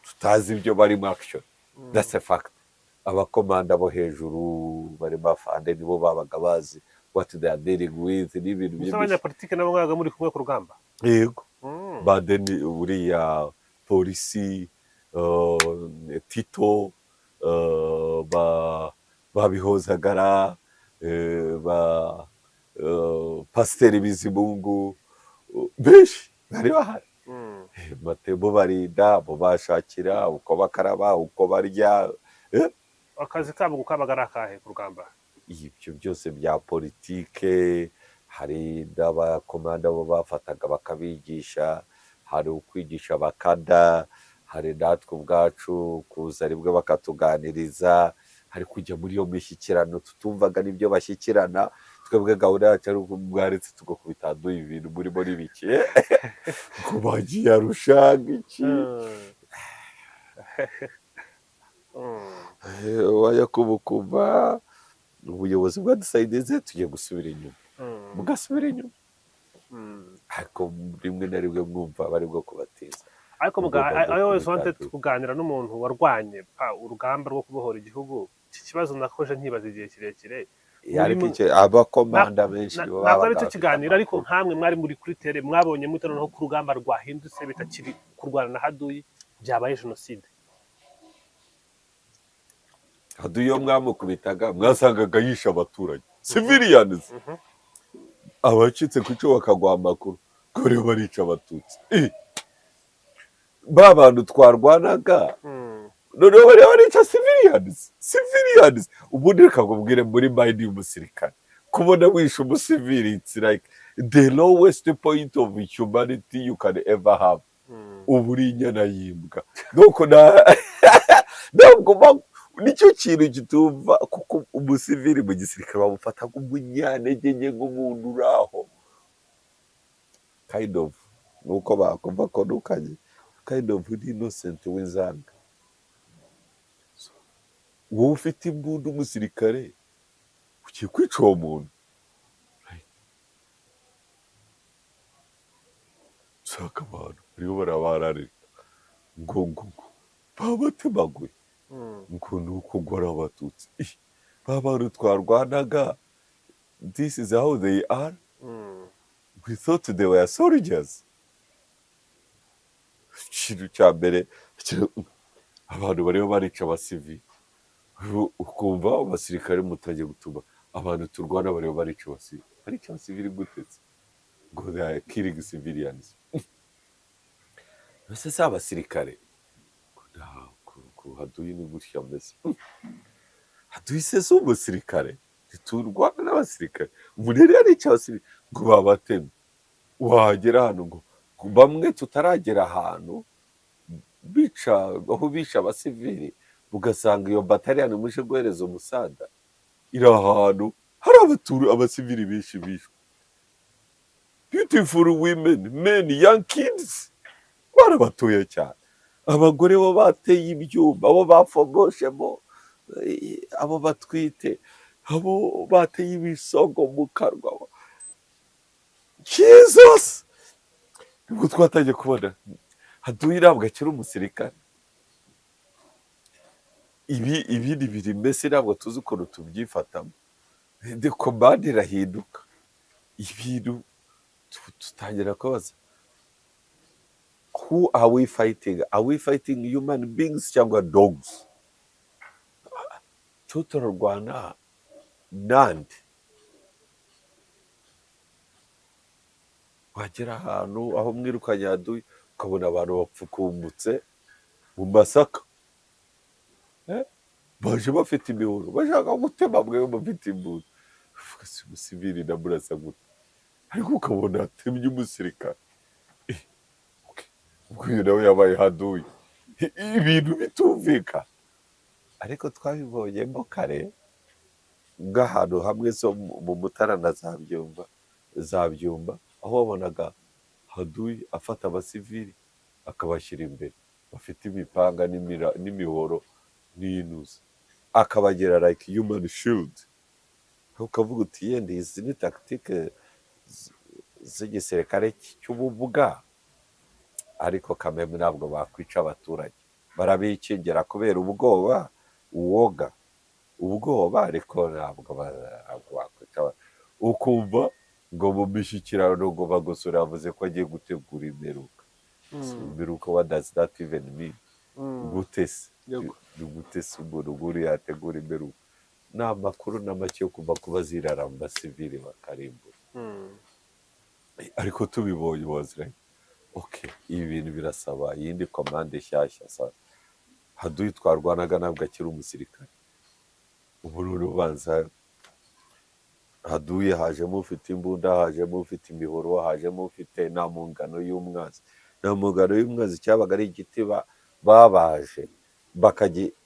tutazi ibyo barimo. Action, that's a fact. Abakomanda bo hejuru barimo afande nibo babaga bazi what they are dealing with n'ibintu Gusa byinshi. Abanyapolitike nabo mwabaga muri kumwe ku rugamba? Yego. Badeni buriya polisi, Tito, ba Babihozagara, ba Pasiteri Bizimungu, benshi bari bahari. Matebo barinda, bo bashakira uko bakaraba, uko barya. Akazi kabo kabaga ari akahe ku rugamba? Ibyo byose bya politike. Hari n'abakomanda bo bafataga bakabigisha, hari ukwigisha abakada, hari natwe ubwacu kuza rimwe bakatuganiriza, hari kujya muri iyo mishyikirano tutumvaga n'ibyo bashyikirana. Twebwe gahunda yacu ari uko mwaretse tugakubita duha ibintu murimo n'ibiki, ngo bagiye Arusha iki. Wajya kubukumva ubuyobozi bwa dusayidize tugiye gusubira inyuma, mugasubira inyuma, ariko rimwe na rimwe mwumva bari bwo kubatiza. Ariko Ugomba I always gukubita wanted kuganira n'umuntu warwanye pa urugamba rwo kubohora igihugu. Iki kibazo nakoje nkibaza igihe kirekire. Ariko icyo abakomanda benshi nibo Ntabwo babaga ari cyo bafite kiganiro, ariko amakuru. nkamwe mwari muri kuri terrain, mwabonye mute noneho ko urugamba rwahindutse, bitakiri kurwana na haduyi, byabaye jenoside? Haduyi iyo mwamukubitaga mwasangaga yishe abaturage, civilians. Abacitse ku icumu bakaguha amakuru ko bariho barica Abatutsi. Ba bantu twarwanaga noneho bariho barica civilians, civilians. Ubundi reka nkubwire, muri mind y'umusirikare, kubona wishe umusivili, it's like the lowest point of humanity you can ever have. Uba uri inyana y'imbwa. Nuko ntabwo nicyo kintu kitumva, kuko umusivili mu gisirikare bamufata nk'umunyantege nke, nk'umuntu uri aho kind of, nuko bakumva ko nukanye kind of innocent w'inzanga. Wowe ufite imbunda, umusirikare, ugiye kwica uwo muntu. Right. Usanga abantu bariho barabararira ngo baba batemaguye, ngo ni uko ngo ari Abatutsi. Ih, ba bantu twarwanaga, this is how they are? We thought they were soldiers. Ikintu cya mbere, abantu bariho barica abasivili, ukumva abasirikare mutangiye gutuma abantu turwana bariho barica abasivili. Barica abasivili gute se? Ngo they are killing civilians. Ese si abasirikare? Ngo ntabwo, ngo haduyi ni gutya ameze. Haduyi se si umusirikare? Ntiturwana n'abasirikare? Umuntu yari yarica abasirikare ngo babatemye. Wagera hano ngo bamwe tutaragera ahantu bica, aho bisha abasivili, ugasanga iyo bataliyani muje guhereza umusada iri ahantu hari abasivili benshi bishwe, beautiful women, men, young kids, barabatuye cyane, abagore bo bateye ibyuma, abo bafogoshemo, abo batwite, abo bateye ibisogo mu kanwa. Jesus! Nibwo twatangiye kubona haduyi ntabwo akiri umusirikare. Ibi ibindi biri mbese ntabwo tuzi ukuntu tubyifatamo. The command irahinduka, ibintu tutangira kubaza: who are we fighting? Are we fighting human beings cyangwa dogs? Tu turarwana nande? Wagera ahantu aho mwirukanye haduyi, ukabona abantu bapfukumbutse mu masaka. Baje bafite imihoro bashaka gutema mwe mufite imbunda. Uvuga se umusivili ndamurasa gute? Ariko ukabona atemye umusirikare. Okay. Ubwo uyu nawe yabaye haduyi. Ibintu bitumvikana, ariko twabibonyemo kare nk'ahantu hamwe zo mu Mutara na za Byumba, za Byumba, aho wabonaga haduyi afata abasivili akabashyira imbere bafite imipanga n'imihoro n'inuza, akabagira like human shield. Ukavuga uti yenda izi ni tactique. z'igisirikare cy'ububwa, ariko kameme ntabwo bakwica abaturage, barabikingira kubera ubwoba, uwoga ubwoba, ariko ntabwo bakwica ukumva ngo mu mishyikirano ngo Bagosora yavuze ko agiye gutegura imperuka. Imperuka, what does that even mean? Gute se? Ni gute se umuntu nk'uriya yategura imperuka? Ni amakuru na make yo kuva kuba zirara mu basivili bakarimbura. Ariko tubibonye, was like, okay, ibi bintu birasaba iyindi commande nshyashya. Sa haduyi twarwanaga ntabwo akiri umusirikare ubu, ni urubanza haduye, hajemo ufite imbunda, hajemo ufite imihoro, hajemo ufite nta mu ngano y'umwanzi. Nta mu ngano y'umwanzi cyabaga ari igiti babaje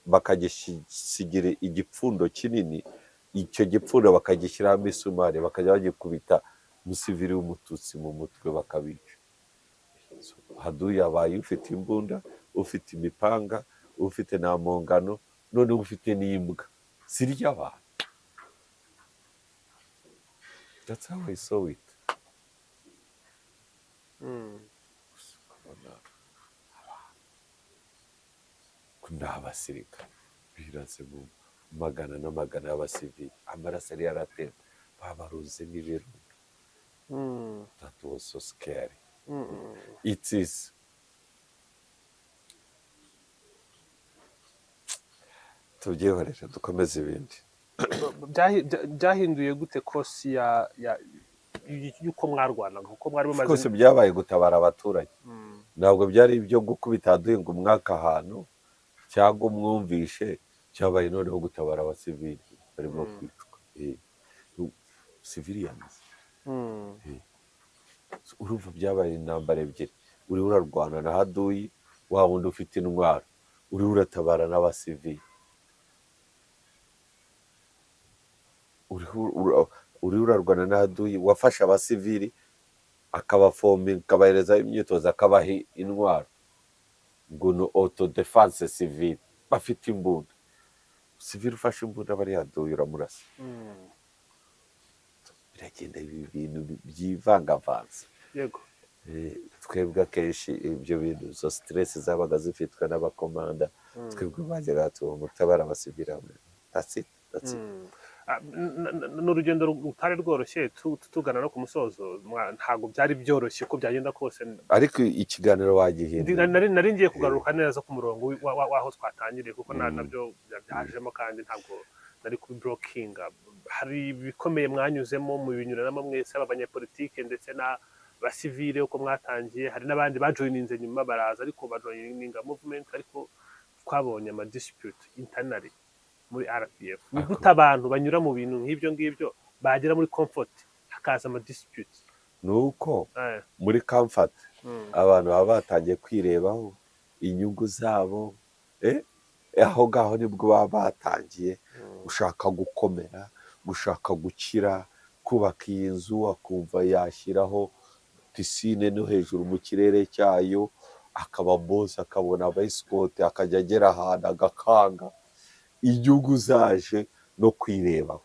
bakagisigira igipfundo kinini, icyo gipfundo bakagishyiraho imisumari, bakajya bagikubita umusivili w'Umututsi mu mutwe bakabica. So, haduyi yabaye ufite imbunda, ufite imipanga, ufite nta mpongano, noneho ufite n'imbwa zirya abantu. That's how I saw it. Ukabona abantu ni abasirikare birase mu magana n'amagana y'abasivili, amaraso yari yaratemba, babaruze nk'ibirundo. That was so scary. It is tubyihorere, dukomeze ibindi. Byahinduye gute course ya ya y'uko mwarwanaga, kuko mwari mumaze Rwose byabaye gutabara abaturage. Ntabwo byari ibyo gukubita duhinga umwaka ahantu cyangwa umwumvishe, cyabaye noneho gutabara abasivili barimo kwicwa. Civilians. Urumva byabaye intambara ebyiri: uriho urarwana na haduyi wa wundi ufite intwaro, uriho uratabara n'abasivili, uriho urarwana na haduyi wafashe abasivili akabafominga, akabahereza imyitozo, akabaha intwaro ngo ni autodéfense civile, bafite imbunda. Civile ufashe imbunda bari haduyi uramurasa. Biragenda ibi bintu byivangavanze. Twebwe akenshi ibyo bintu, izo stress zabaga zifitwe n'abakomanda. Twebwe bageraga tuba mutabara abasivili hamwe, that's it, that's it. Ni urugendo rutari rworoshye. Tugana no ku musozo, ntabwo byari byoroshye uko byagenda kose. Ariko ikiganiro wagihindura. Nari ngiye kugaruka neza ku murongo w'aho twatangiriye, kuko nabyo byajemo kandi ntabwo nari kubibrokinga. Hari ibikomeye mwanyuzemo mu binyuranamo mwese, aba abanyepolitike ndetse n'abasivile uko mwatangiye, hari n'abandi bajoininze nyuma baraza, ariko bajoininga movement, ariko twabonye ama dispute internally muri RPF. Ni gute abantu banyura mu bintu nk'ibyo ngibyo bagera muri comfort hakaza ama dispute? Ni uko muri comfort abantu baba batangiye kwirebaho inyungu zabo, aho ngaho nibwo baba batangiye gushaka gukomera, gushaka gukira, kubaka iyi nzu, akumva yashyiraho pisine no hejuru mu kirere cyayo, akaba boss, akabona aba escort, akajya agera ahantu agakanga. Inyungu zaje no kwirebaho.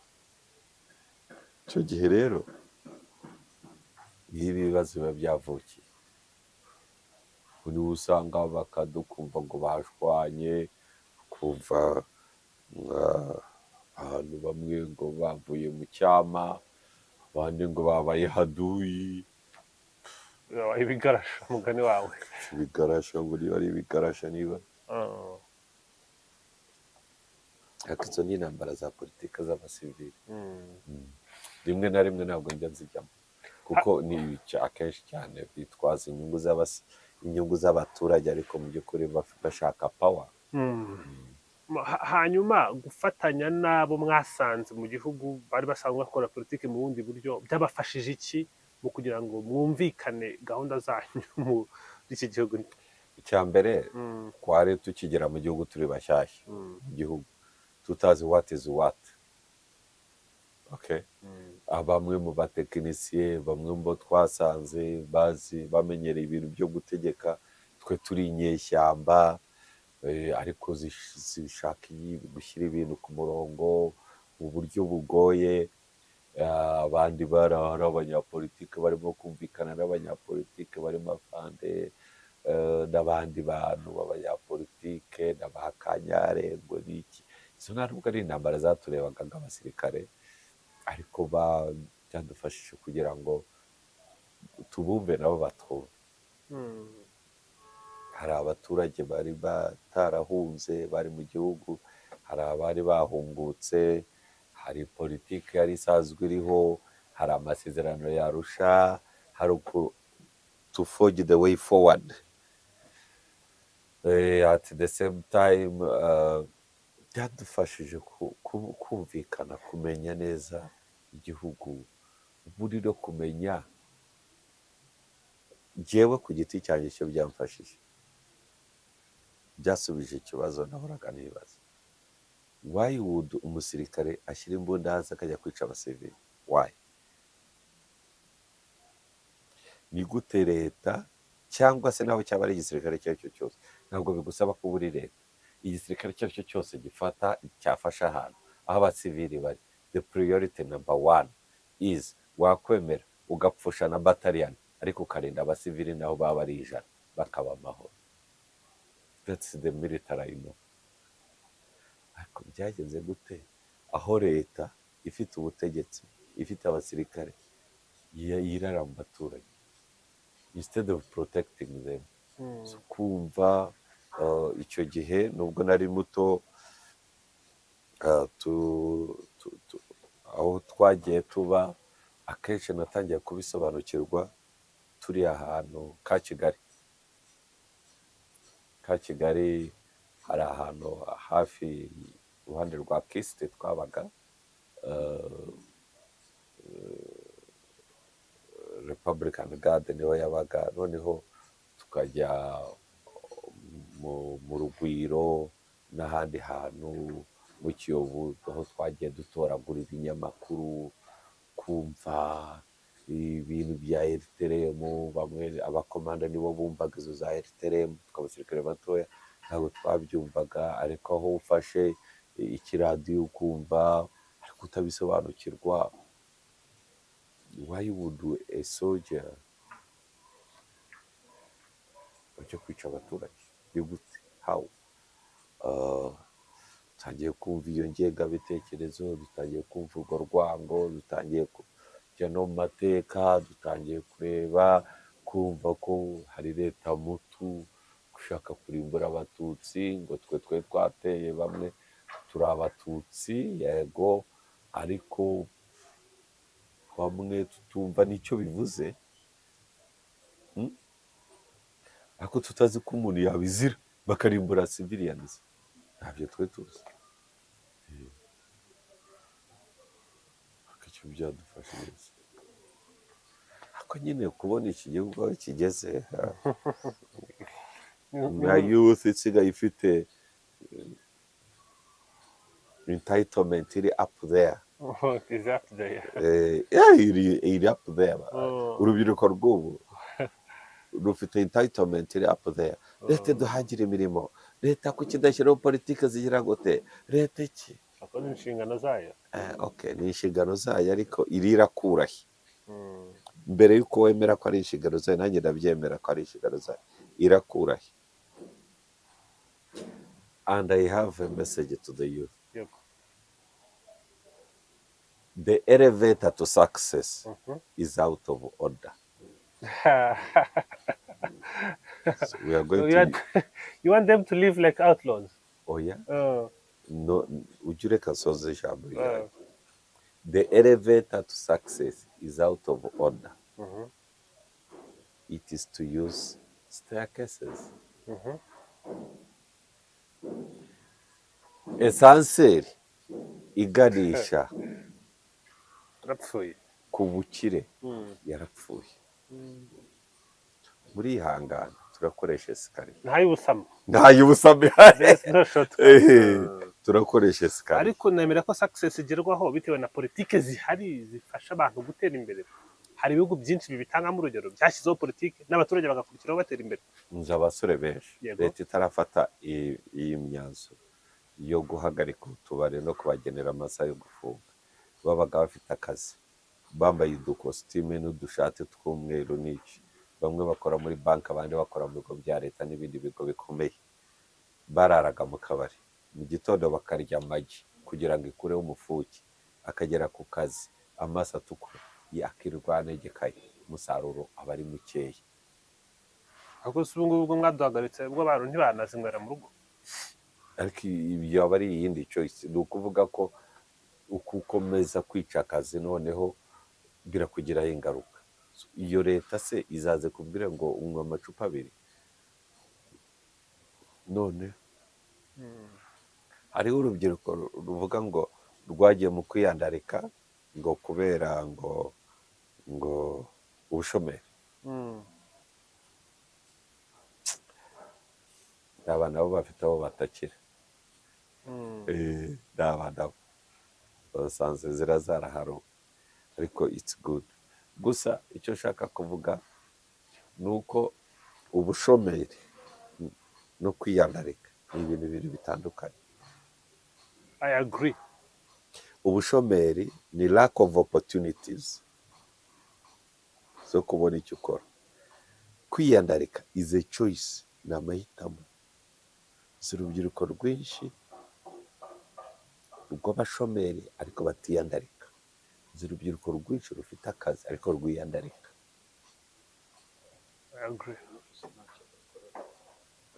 Icyo gihe rero niho ibibazo biba byavukiye. Niho usanga bakadukumva ngo bashwanye, kumva abantu bamwe ngo bavuye mu cyama, abandi ngo babaye haduyi. Ibigarasha, umugani wawe. Ibigarasha, ngo niba ari ibigarasha, niba ariko izo ni intambara za politiki z'abasivili. Rimwe na rimwe ntabwo njya nzijyamo, kuko ni akenshi cyane bitwaza inyungu z'abaturage, ariko mu by'ukuri bashaka power. Hanyuma gufatanya n'abo mwasanze mu gihugu bari basanzwe bakora politiki mu bundi buryo byabafashije iki mu kugira ngo mwumvikane gahunda zanyu muri iki gihugu? Icya mbere, twari tukigera mu gihugu turi bashyashya mu gihugu, tutazi what is what, okay? Bamwe mu batekinisiye, bamwe mu bo twasanze bazi bamenyereye ibintu byo gutegeka, twe turi inyeshyamba, ariko zishaka gushyira ibintu ku murongo mu buryo bugoye. Abandi bari hari abanyapolitike barimo kumvikana n'abanyapolitike barimo afande, n'abandi bantu b'abanyapolitike na ba Kanyarengwe n'iki. Izo ntabwo ari intambara zaturebaga nk'abasirikare, ariko byadufashije kugira ngo tubumve nabo batwumve. Hari abaturage bari batarahunze bari mu gihugu, hari abari bahungutse, hari politiki yari isanzwe iriho, hari amasezerano ya Arusha, hari uku to forge the way forward. At the same time, byadufashije kumvikana, kumenya neza igihugu, ubundi no kumenya njyewe ku giti cyanjye icyo byamfashije, byasubije ikibazo nahoraga nibaza: why would umusirikare ashyira imbunda hasi akajya kwica abasivili? Why? Ni gute leta, cyangwa se naho cyaba ari igisirikare icyo ari cyo cyose, ntabwo bigusaba kuba uri leta, igisirikare icyo ari cyo cyose gifata cyafasha ahantu aho abasivili bari, the priority number one is wakwemera ugapfusha na bataliyani, ariko ukarinda abasivili naho baba ari 100 bakaba amahoro. That's the military I know. Ariko byagenze gute aho leta ifite ubutegetsi, ifite abasirikare, yirara mu baturage instead of protecting them? So, kumva icyo gihe nubwo nari muto, aho twagiye tuba akenshi natangiye kubisobanukirwa turi ahantu ka Kigali, hari ahantu hafi iruhande rwa KIST twabaga, Republican Guard niho yabaga. Noneho tukajya mu Rugwiro n'ahandi hantu mu Kiyovu, aho twagiye dutoragura ibinyamakuru, kumva ibintu bya RTLM. Bamwe abakomanda nibo bumvaga izo za RTLM, twe abasirikare batoya ntabwo twabyumvaga. Ariko aho ufashe ikiradiyo ukumva ariko utabisobanukirwa, why would a soldier ujya kwica abaturage? Ni gute? How? Dutangiye kumva iyo ngengabitekerezo, dutangiye kumva urwo rwango, dutangiye kujya no mu mateka, dutangiye kureba, kumva ko hari leta mutu gushaka kurimbura Abatutsi, ngo twe twateye bamwe turi Abatutsi, yego, ariko bamwe tutumva n'icyo bivuze. Ariko tutazi ko umuntu yabizira bakarimbura civilians, ntabyo twe tuzi. Ariko icyo byadufashije, ariko nyine kubona iki gihugu aho kigeze, nka youth isigaye ifite entitlement iri up there. Is up there. Yeah, iri up there. Urubyiruko rw'ubu rufite entitlement iri up there. Leta duhangire imirimo, leta kuki idashyiraho politiki zigira gute, leta iki? Akoze inshingano zayo. Okay, ni inshingano zayo, ariko iri irakurahe? Mbere y'uko wemera ko ari inshingano zayo, nanjye ndabyemera ko ari inshingano zayo, irakurahe? And I have a message to the youth. The elevator to success is out of order. So we are So going you to want, you want them to live like outlaws? Oya. No, ujye ureka nsoze ijambo ryanjye. The elevator to success is out of order. It is to use staircases. Ascenseur iganisha Yarapfuye. ku bukire yarapfuye. Murihangana, turakoresha escalier. Ntay'ubusamo. Ntay'ubusamo ihari. There's no shortcut. Turakoresha escalier. Ariko nemera ko success igerwaho bitewe na politike zihari zifasha abantu gutera imbere. Hari ibihugu byinshi bibitangamo urugero, byashyizeho politike n'abaturage bagakurikiraho batera imbere. Nzi abasore benshi, leta itarafata iyi myanzuro yo guhagarika utubari no kubagenera amasaha yo gufunga, babaga bafite akazi. Bambaye udukositime n'udushati tw'umweru n'iki. Bamwe bakora muri banki, abandi bakora mu bigo bya leta n'ibindi bigo bikomeye. Bararaga mu kabari, mu gitondo bakarya amagi kugira ngo ikureho umufuki, akagera ku kazi amaso atukura, akirirwa anegekaye, umusaruro aba ari mukeya. Ahubwo se ubu ngubu ubwo mwaduhagaritse, ubwo abantu ntibanazinywera mu rugo? Ariko ibyo aba ari iyindi choice. Ni ukuvuga ko uko ukomeza kwica akazi, noneho birakugiraho ingaruka. Iyo leta se izaze kubwira ngo unywa amacupa abiri? None hariho urubyiruko ruvuga ngo rwagiye mu kwiyandarika ngo kubera ngo ubushomeri. Aba nabo bafite aho batakira. Ni aba nabo basanze inzira zaraharuwe, ariko it's good. Gusa icyo nshaka kuvuga ni uko ubushomeri no kwiyandarika ni ibintu bibiri bitandukanye. I agree. Ubushomeri ni lack of opportunities zo kubona icyo ukora. Kwiyandarika is a choice, ni amahitamo. Si urubyiruko rwinshi rw'abashomeri ariko batiyandarika. Si urubyiruko rwinshi rufite akazi ariko rwiyandarika. I agree.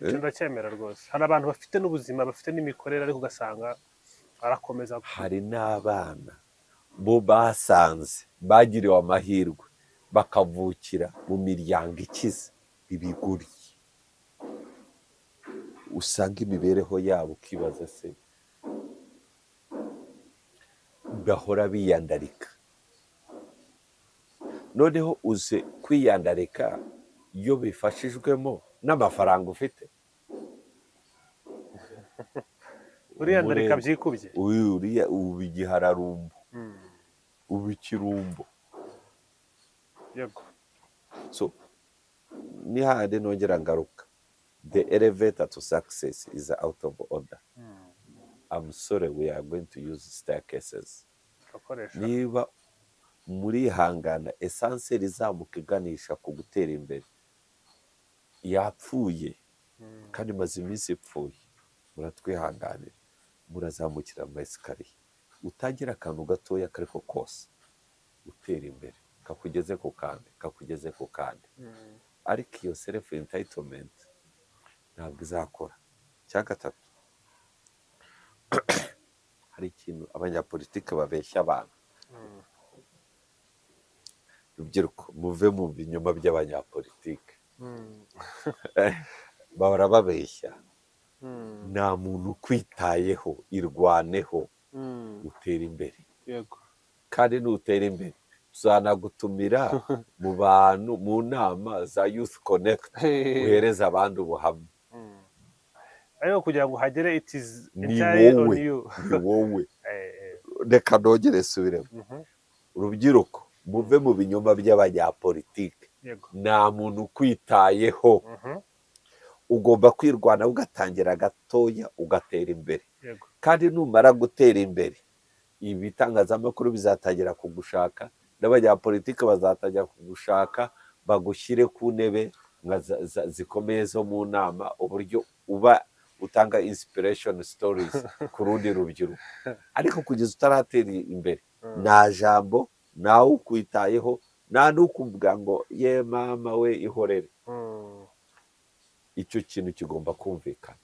Icyo ndacyemera rwose. Hari abantu bafite n'ubuzima, bafite n'imikorere, ariko ugasanga arakomeza. Hari n'abana bo basanze bagiriwe amahirwe bakavukira mu miryango ikize, ibigoryi. Usanga imibereho yabo ukibaza se bahora biyandarika. Noneho uze kwiyandarika iyo bifashijwemo n'amafaranga ufite. Uriyandarika byikubye. Uyu uriya uba igihararumbo, uba ikirumbo. So ni hahandi nongera ngaruka: the elevator to success is out of order. I'm sorry, we are going to use staircases. Turakoresha. Niba murihangana, ascenseur izamuka iganisha ku gutera imbere yapfuye kandi imaze iminsi ipfuye. Muratwihanganira, murazamukira ama escalier, utangira akantu gatoya kariko kose, utera imbere, kakugeze ku kandi, kakugeze ku kandi. Ariko iyo self entitlement ntabwo izakora. Icya gatatu, hari ikintu abanyapolitike babeshya abantu. Rubyiruko, muve mu binyoma by'abanyapolitike. Bahora babeshya. Nta muntu ukwitayeho, irwaneho, utere imbere. Kandi nutera imbere tuzanagutumira mu bantu mu nama za Youth Connect, uhereze abandi ubuhamya. Ariko kugira ngo uhagere, it is Ni entirely on wowe. you. Ni wowe. Reka nongere subiremo. Urubyiruko, muve mu binyoma by'abanyapolitike. Nta muntu ukwitayeho. Ugomba kwirwanaho, ugatangira gatoya, ugatera imbere. Kandi numara gutera imbere, ibitangazamakuru bizatangira kugushaka n'abanyapolitike bazatangira kugushaka, bagushyire ku ntebe nka zikomeye zo mu nama, uburyo uba utanga inspiration stories ku rundi rubyiruko. Ariko kugeza utaratera imbere, nta jambo, ntawe ukwitayeho, nta n'ukubwira ngo ye mama we ihorere. Icyo kintu kigomba kumvikana.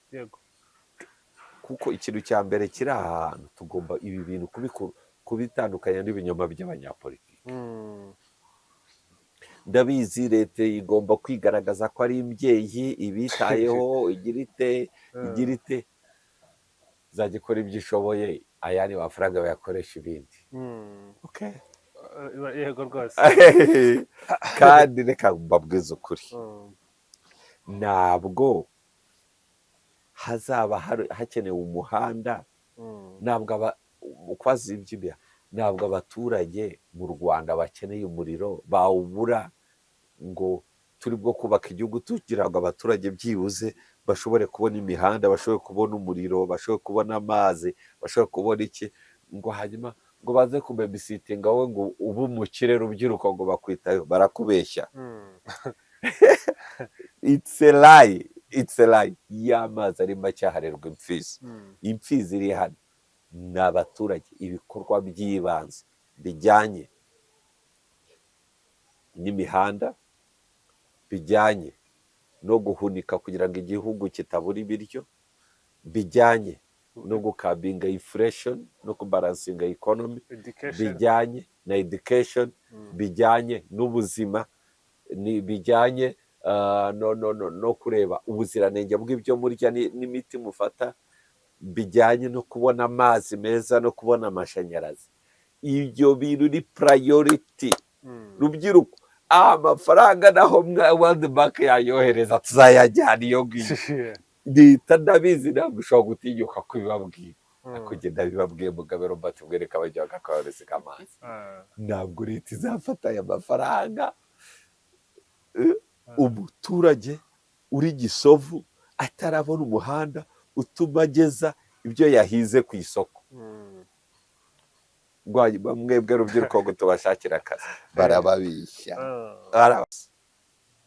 Kuko ikintu cya mbere kiri aha hantu, tugomba ibi bintu kubitandukanya n'ibinyoma by'abanyapolitiki. Ndabizi, leta igomba kwigaragaza ko ari imbyeyi, ibitayeho, igira ite, igira ite, izajya ikora ibyo ishoboye, ayandi mafaranga bayakoresha ibindi. Okay. Yego rwose. Kandi reka mbabwize ukuri, ntabwo hazaba hakenewe umuhanda. Ntabwo aba uko azibyibya, ntabwo abaturage mu Rwanda bakeneye umuriro bawubura ngo turi bwo kubaka igihugu tugira ngo abaturage byibuze bashobore kubona imihanda, bashobore kubona umuriro, bashobore kubona amazi, bashobore kubona iki, ngo hanyuma Ngo baze kubabysittinga wowe ngo ube umukire, rubyiruko, ngo bakwitayeho, barakubeshya. It's a lie, it's a lie. Iyo amazi ari make aharerwa imfizi. Imfizi iri hano ni abaturage. Ibikorwa by'ibanze bijyanye n'imihanda, bijyanye no guhunika kugira ngo igihugu kitabura ibiryo, bijyanye no gucurbinga inflation no kubalancinga economy, education, bijyanye na education, bijyanye n'ubuzima, bijyanye no kureba ubuziranenge bw'ibyo murya n'imiti mufata, bijyanye no kubona amazi meza no kubona amashanyarazi. Ibyo bintu ni priority. Rubyiruko, amafaranga naho World Bank yayohereza, tuzayajyana iyo ngiyo. Leta ndabizi ntabwo ushobora gutinyuka kubibabwira, ariko njye ndabibabwiye. Mugabe Robert bwereka abajya bakakohereza amazi. Ntabwo leta izafata aya mafaranga. Umuturage uri Gisovu atarabona umuhanda utuma ageza ibyo yahize ku isoko. Ngo mwebwe rubyiruko ngo tubashakire akazi, barababishya.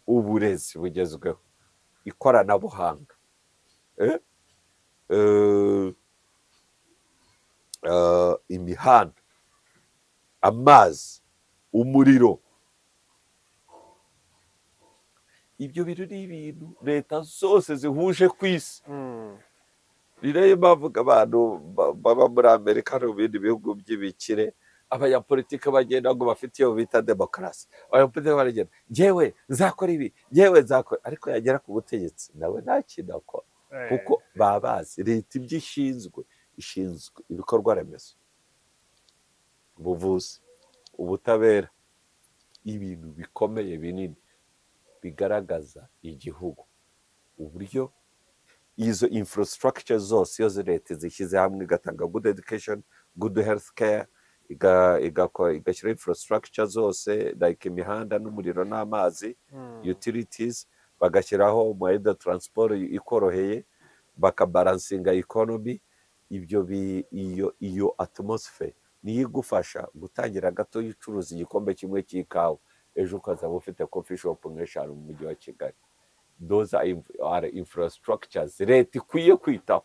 Uburezi bugezweho, ikoranabuhanga, imihanda, amazi, umuriro, ibyo bintu ni ibintu leta zose zihuje ku isi. Ni nayo mpamvu abantu baba muri Amerika no mu bindi bihugu by'ibikire, abanyapolitike bagenda ngo bafite iyo bita demokarasi, abanyapolitike baragenda, njyewe nzakora ibi, njyewe nzakora, ariko yagera ku butegetsi nawe nta kintu akora, kuko baba bazi leta ibyo ishinzwe. Ishinzwe ibikorwa remezo, ubuvuzi, ubutabera, ibintu bikomeye binini bigaragaza igihugu. Uburyo izo infrastructure zose, iyo leta zishyize hamwe, igatanga good education, good health care, igashyiraho infrastructure zose like imihanda n'umuriro n'amazi, utilities, bagashyiraho moyen de transport ikoroheye, bakabalancinga economy, ibyo iyo atmosphere niyo igufasha gutangira gato ucuruza igikombe kimwe cy'ikawa, ejo ukazaba ufite coffee shop nk'eshanu mu mujyi wa Kigali. Those are infrastructures leta ikwiye kwitaho.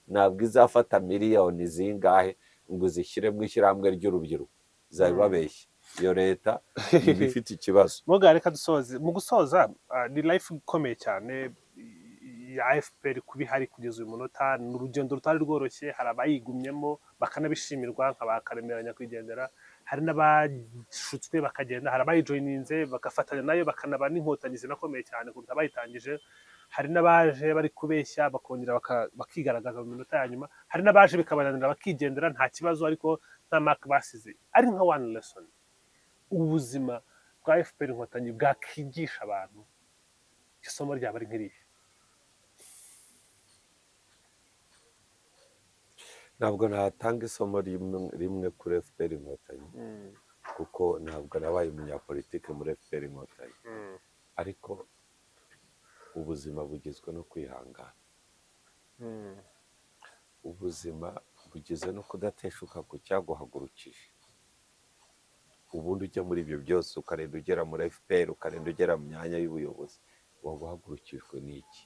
Ntabwo izafata miliyoni zingahe ngo zishyire mu ishyirahamwe ry'urubyiruko, izabibabeshya. Iyo leta iba ifite ikibazo. Muga reka dusoze. Mu gusoza, ni life ikomeye cyane ya FPR kuba ihari kugeza uyu munota. Ni urugendo rutari rworoshye. Hari abayigumyemo bakanabishimirwa nka ba Karemera nyakwigendera, hari n'abashutswe bakagenda, hari abayijoininze bagafatanya nayo bakanaba n'inkotanyi zinakomeye cyane kuruta abayitangije, hari n'abaje bari kubeshya bakongera bakigaragaza mu minota ya nyuma, hari n'abaje bikabananira bakigendera, nta kibazo, ariko nta mark basize. Ari nka one lesson ubuzima bwa FPR Inkotanyi bwakigisha abantu, isomo ryaba ari nk'irihe? Ntabwo natanga isomo rimwe kuri FPR Inkotanyi, kuko ntabwo nabaye umunyapolitike muri FPR Inkotanyi, ariko ubuzima bugizwe no kwihangana, ubuzima bugizwe no kudateshuka ku cyaguhagurukije. Ubundi ujya muri ibyo byose, ukarenda ugera muri FPR, ukarenda ugera mu myanya y'ubuyobozi, waba uhagurukijwe n'iki?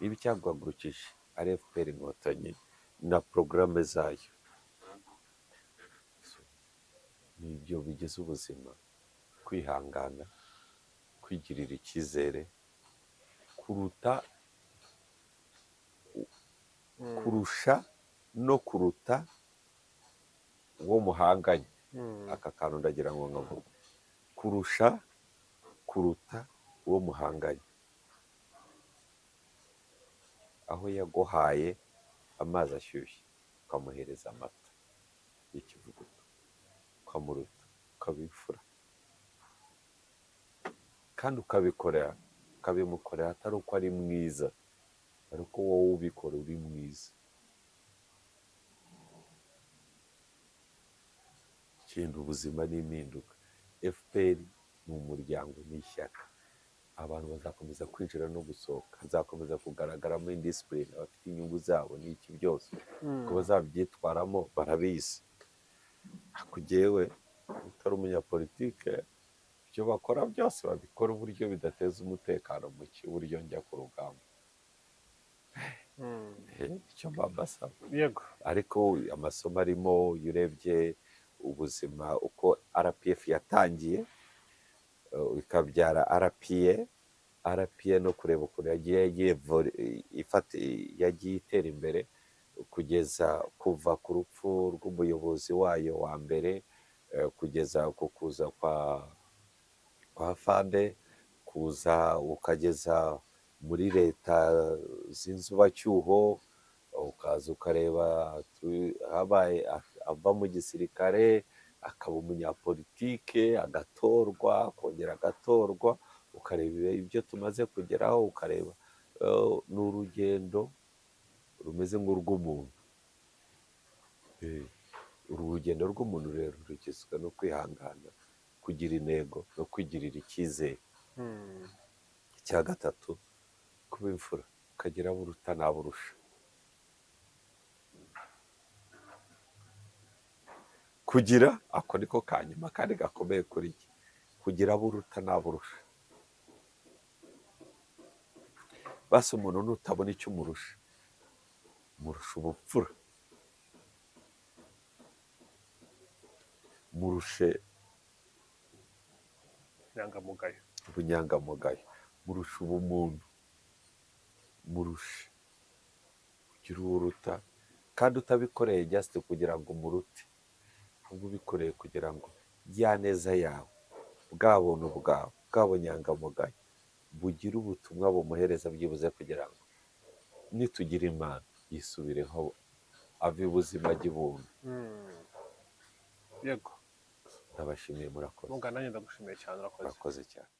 Niba icyaguhagurukije ari FPR Inkotanyi na porogaramu zayo, ni ibyo bigize ubuzima: kwihangana, kwigirira icyizere kuruta, kurusha no kuruta uwo muhanganye. Aka kantu ndagira ngo nkavuge: kurusha, kuruta uwo muhanganye. Aho yaguhaye amazi ashyushye ukamuhereza amata y'ikivuguto, ukamuruta, ukabifura, kandi ukabikorera, ukabimukorera atari uko ari mwiza, ariko wowe ubikora uri mwiza. Ikindi, ubuzima ni impinduka. FPR ni umuryango n'ishyaka, abantu bazakomeza kwinjira no gusohoka, hazakomeza kugaragaramo indiscipline, abafite inyungu zabo n'iki byose, uko bazabyitwaramo barabizi. Ariko utari umunyapolitike, ibyo bakora byose babikora uburyo bidateza umutekano muke, uburyo njya ku rugamba. Icyo mbasaba. Ariko amasomo arimo, iyo urebye ubuzima uko RPF yatangiye, ikabyara RPA, RPA no kureba ukuntu yagiye yagiye itera imbere kugeza kuva ku rupfu rw'umuyobozi wayo wa mbere, kugeza ku kuza kwa Fande, kuza ukageza muri leta z'inzubacyuho, ukaza ukareba habaye ava mu gisirikare akaba umunyapolitike, agatorwa, akongera agatorwa, ukareba ibyo tumaze kugeraho, ukareba ni urugendo rumeze nk'urw'umuntu. Uru rugendo rw'umuntu rero rugizwe no kwihangana, kugira intego no kwigirira icyizere. Icya gatatu, kuba imfura, ukagira abo uruta n'abo urusha. Kugira ako niko ka nyuma kandi gakomeye kuri njye, kugira abo uruta n'abo urusha. Basi umuntu nutabona icyo umurusha, murusha ubupfura, murushe Inyangamugayo. Ubunyangamugayo, murusha ubumuntu, murushe kugira uwo uruta, kandi utabikoreye just kugira ngo umurute, ahubwo ubikoreye kugira ngo ya neza yawe, bwa buntu bwawe, bwa bunyangamugayo bugire ubutumwa bumuhereza, byibuze kugira ngo nitugira Imana yisubireho, ave ibuzima ajye ibuntu. Yego. Ndabashimiye, murakoze. Munga, nanjye ndagushimiye cyane, urakoze. Murakoze cyane.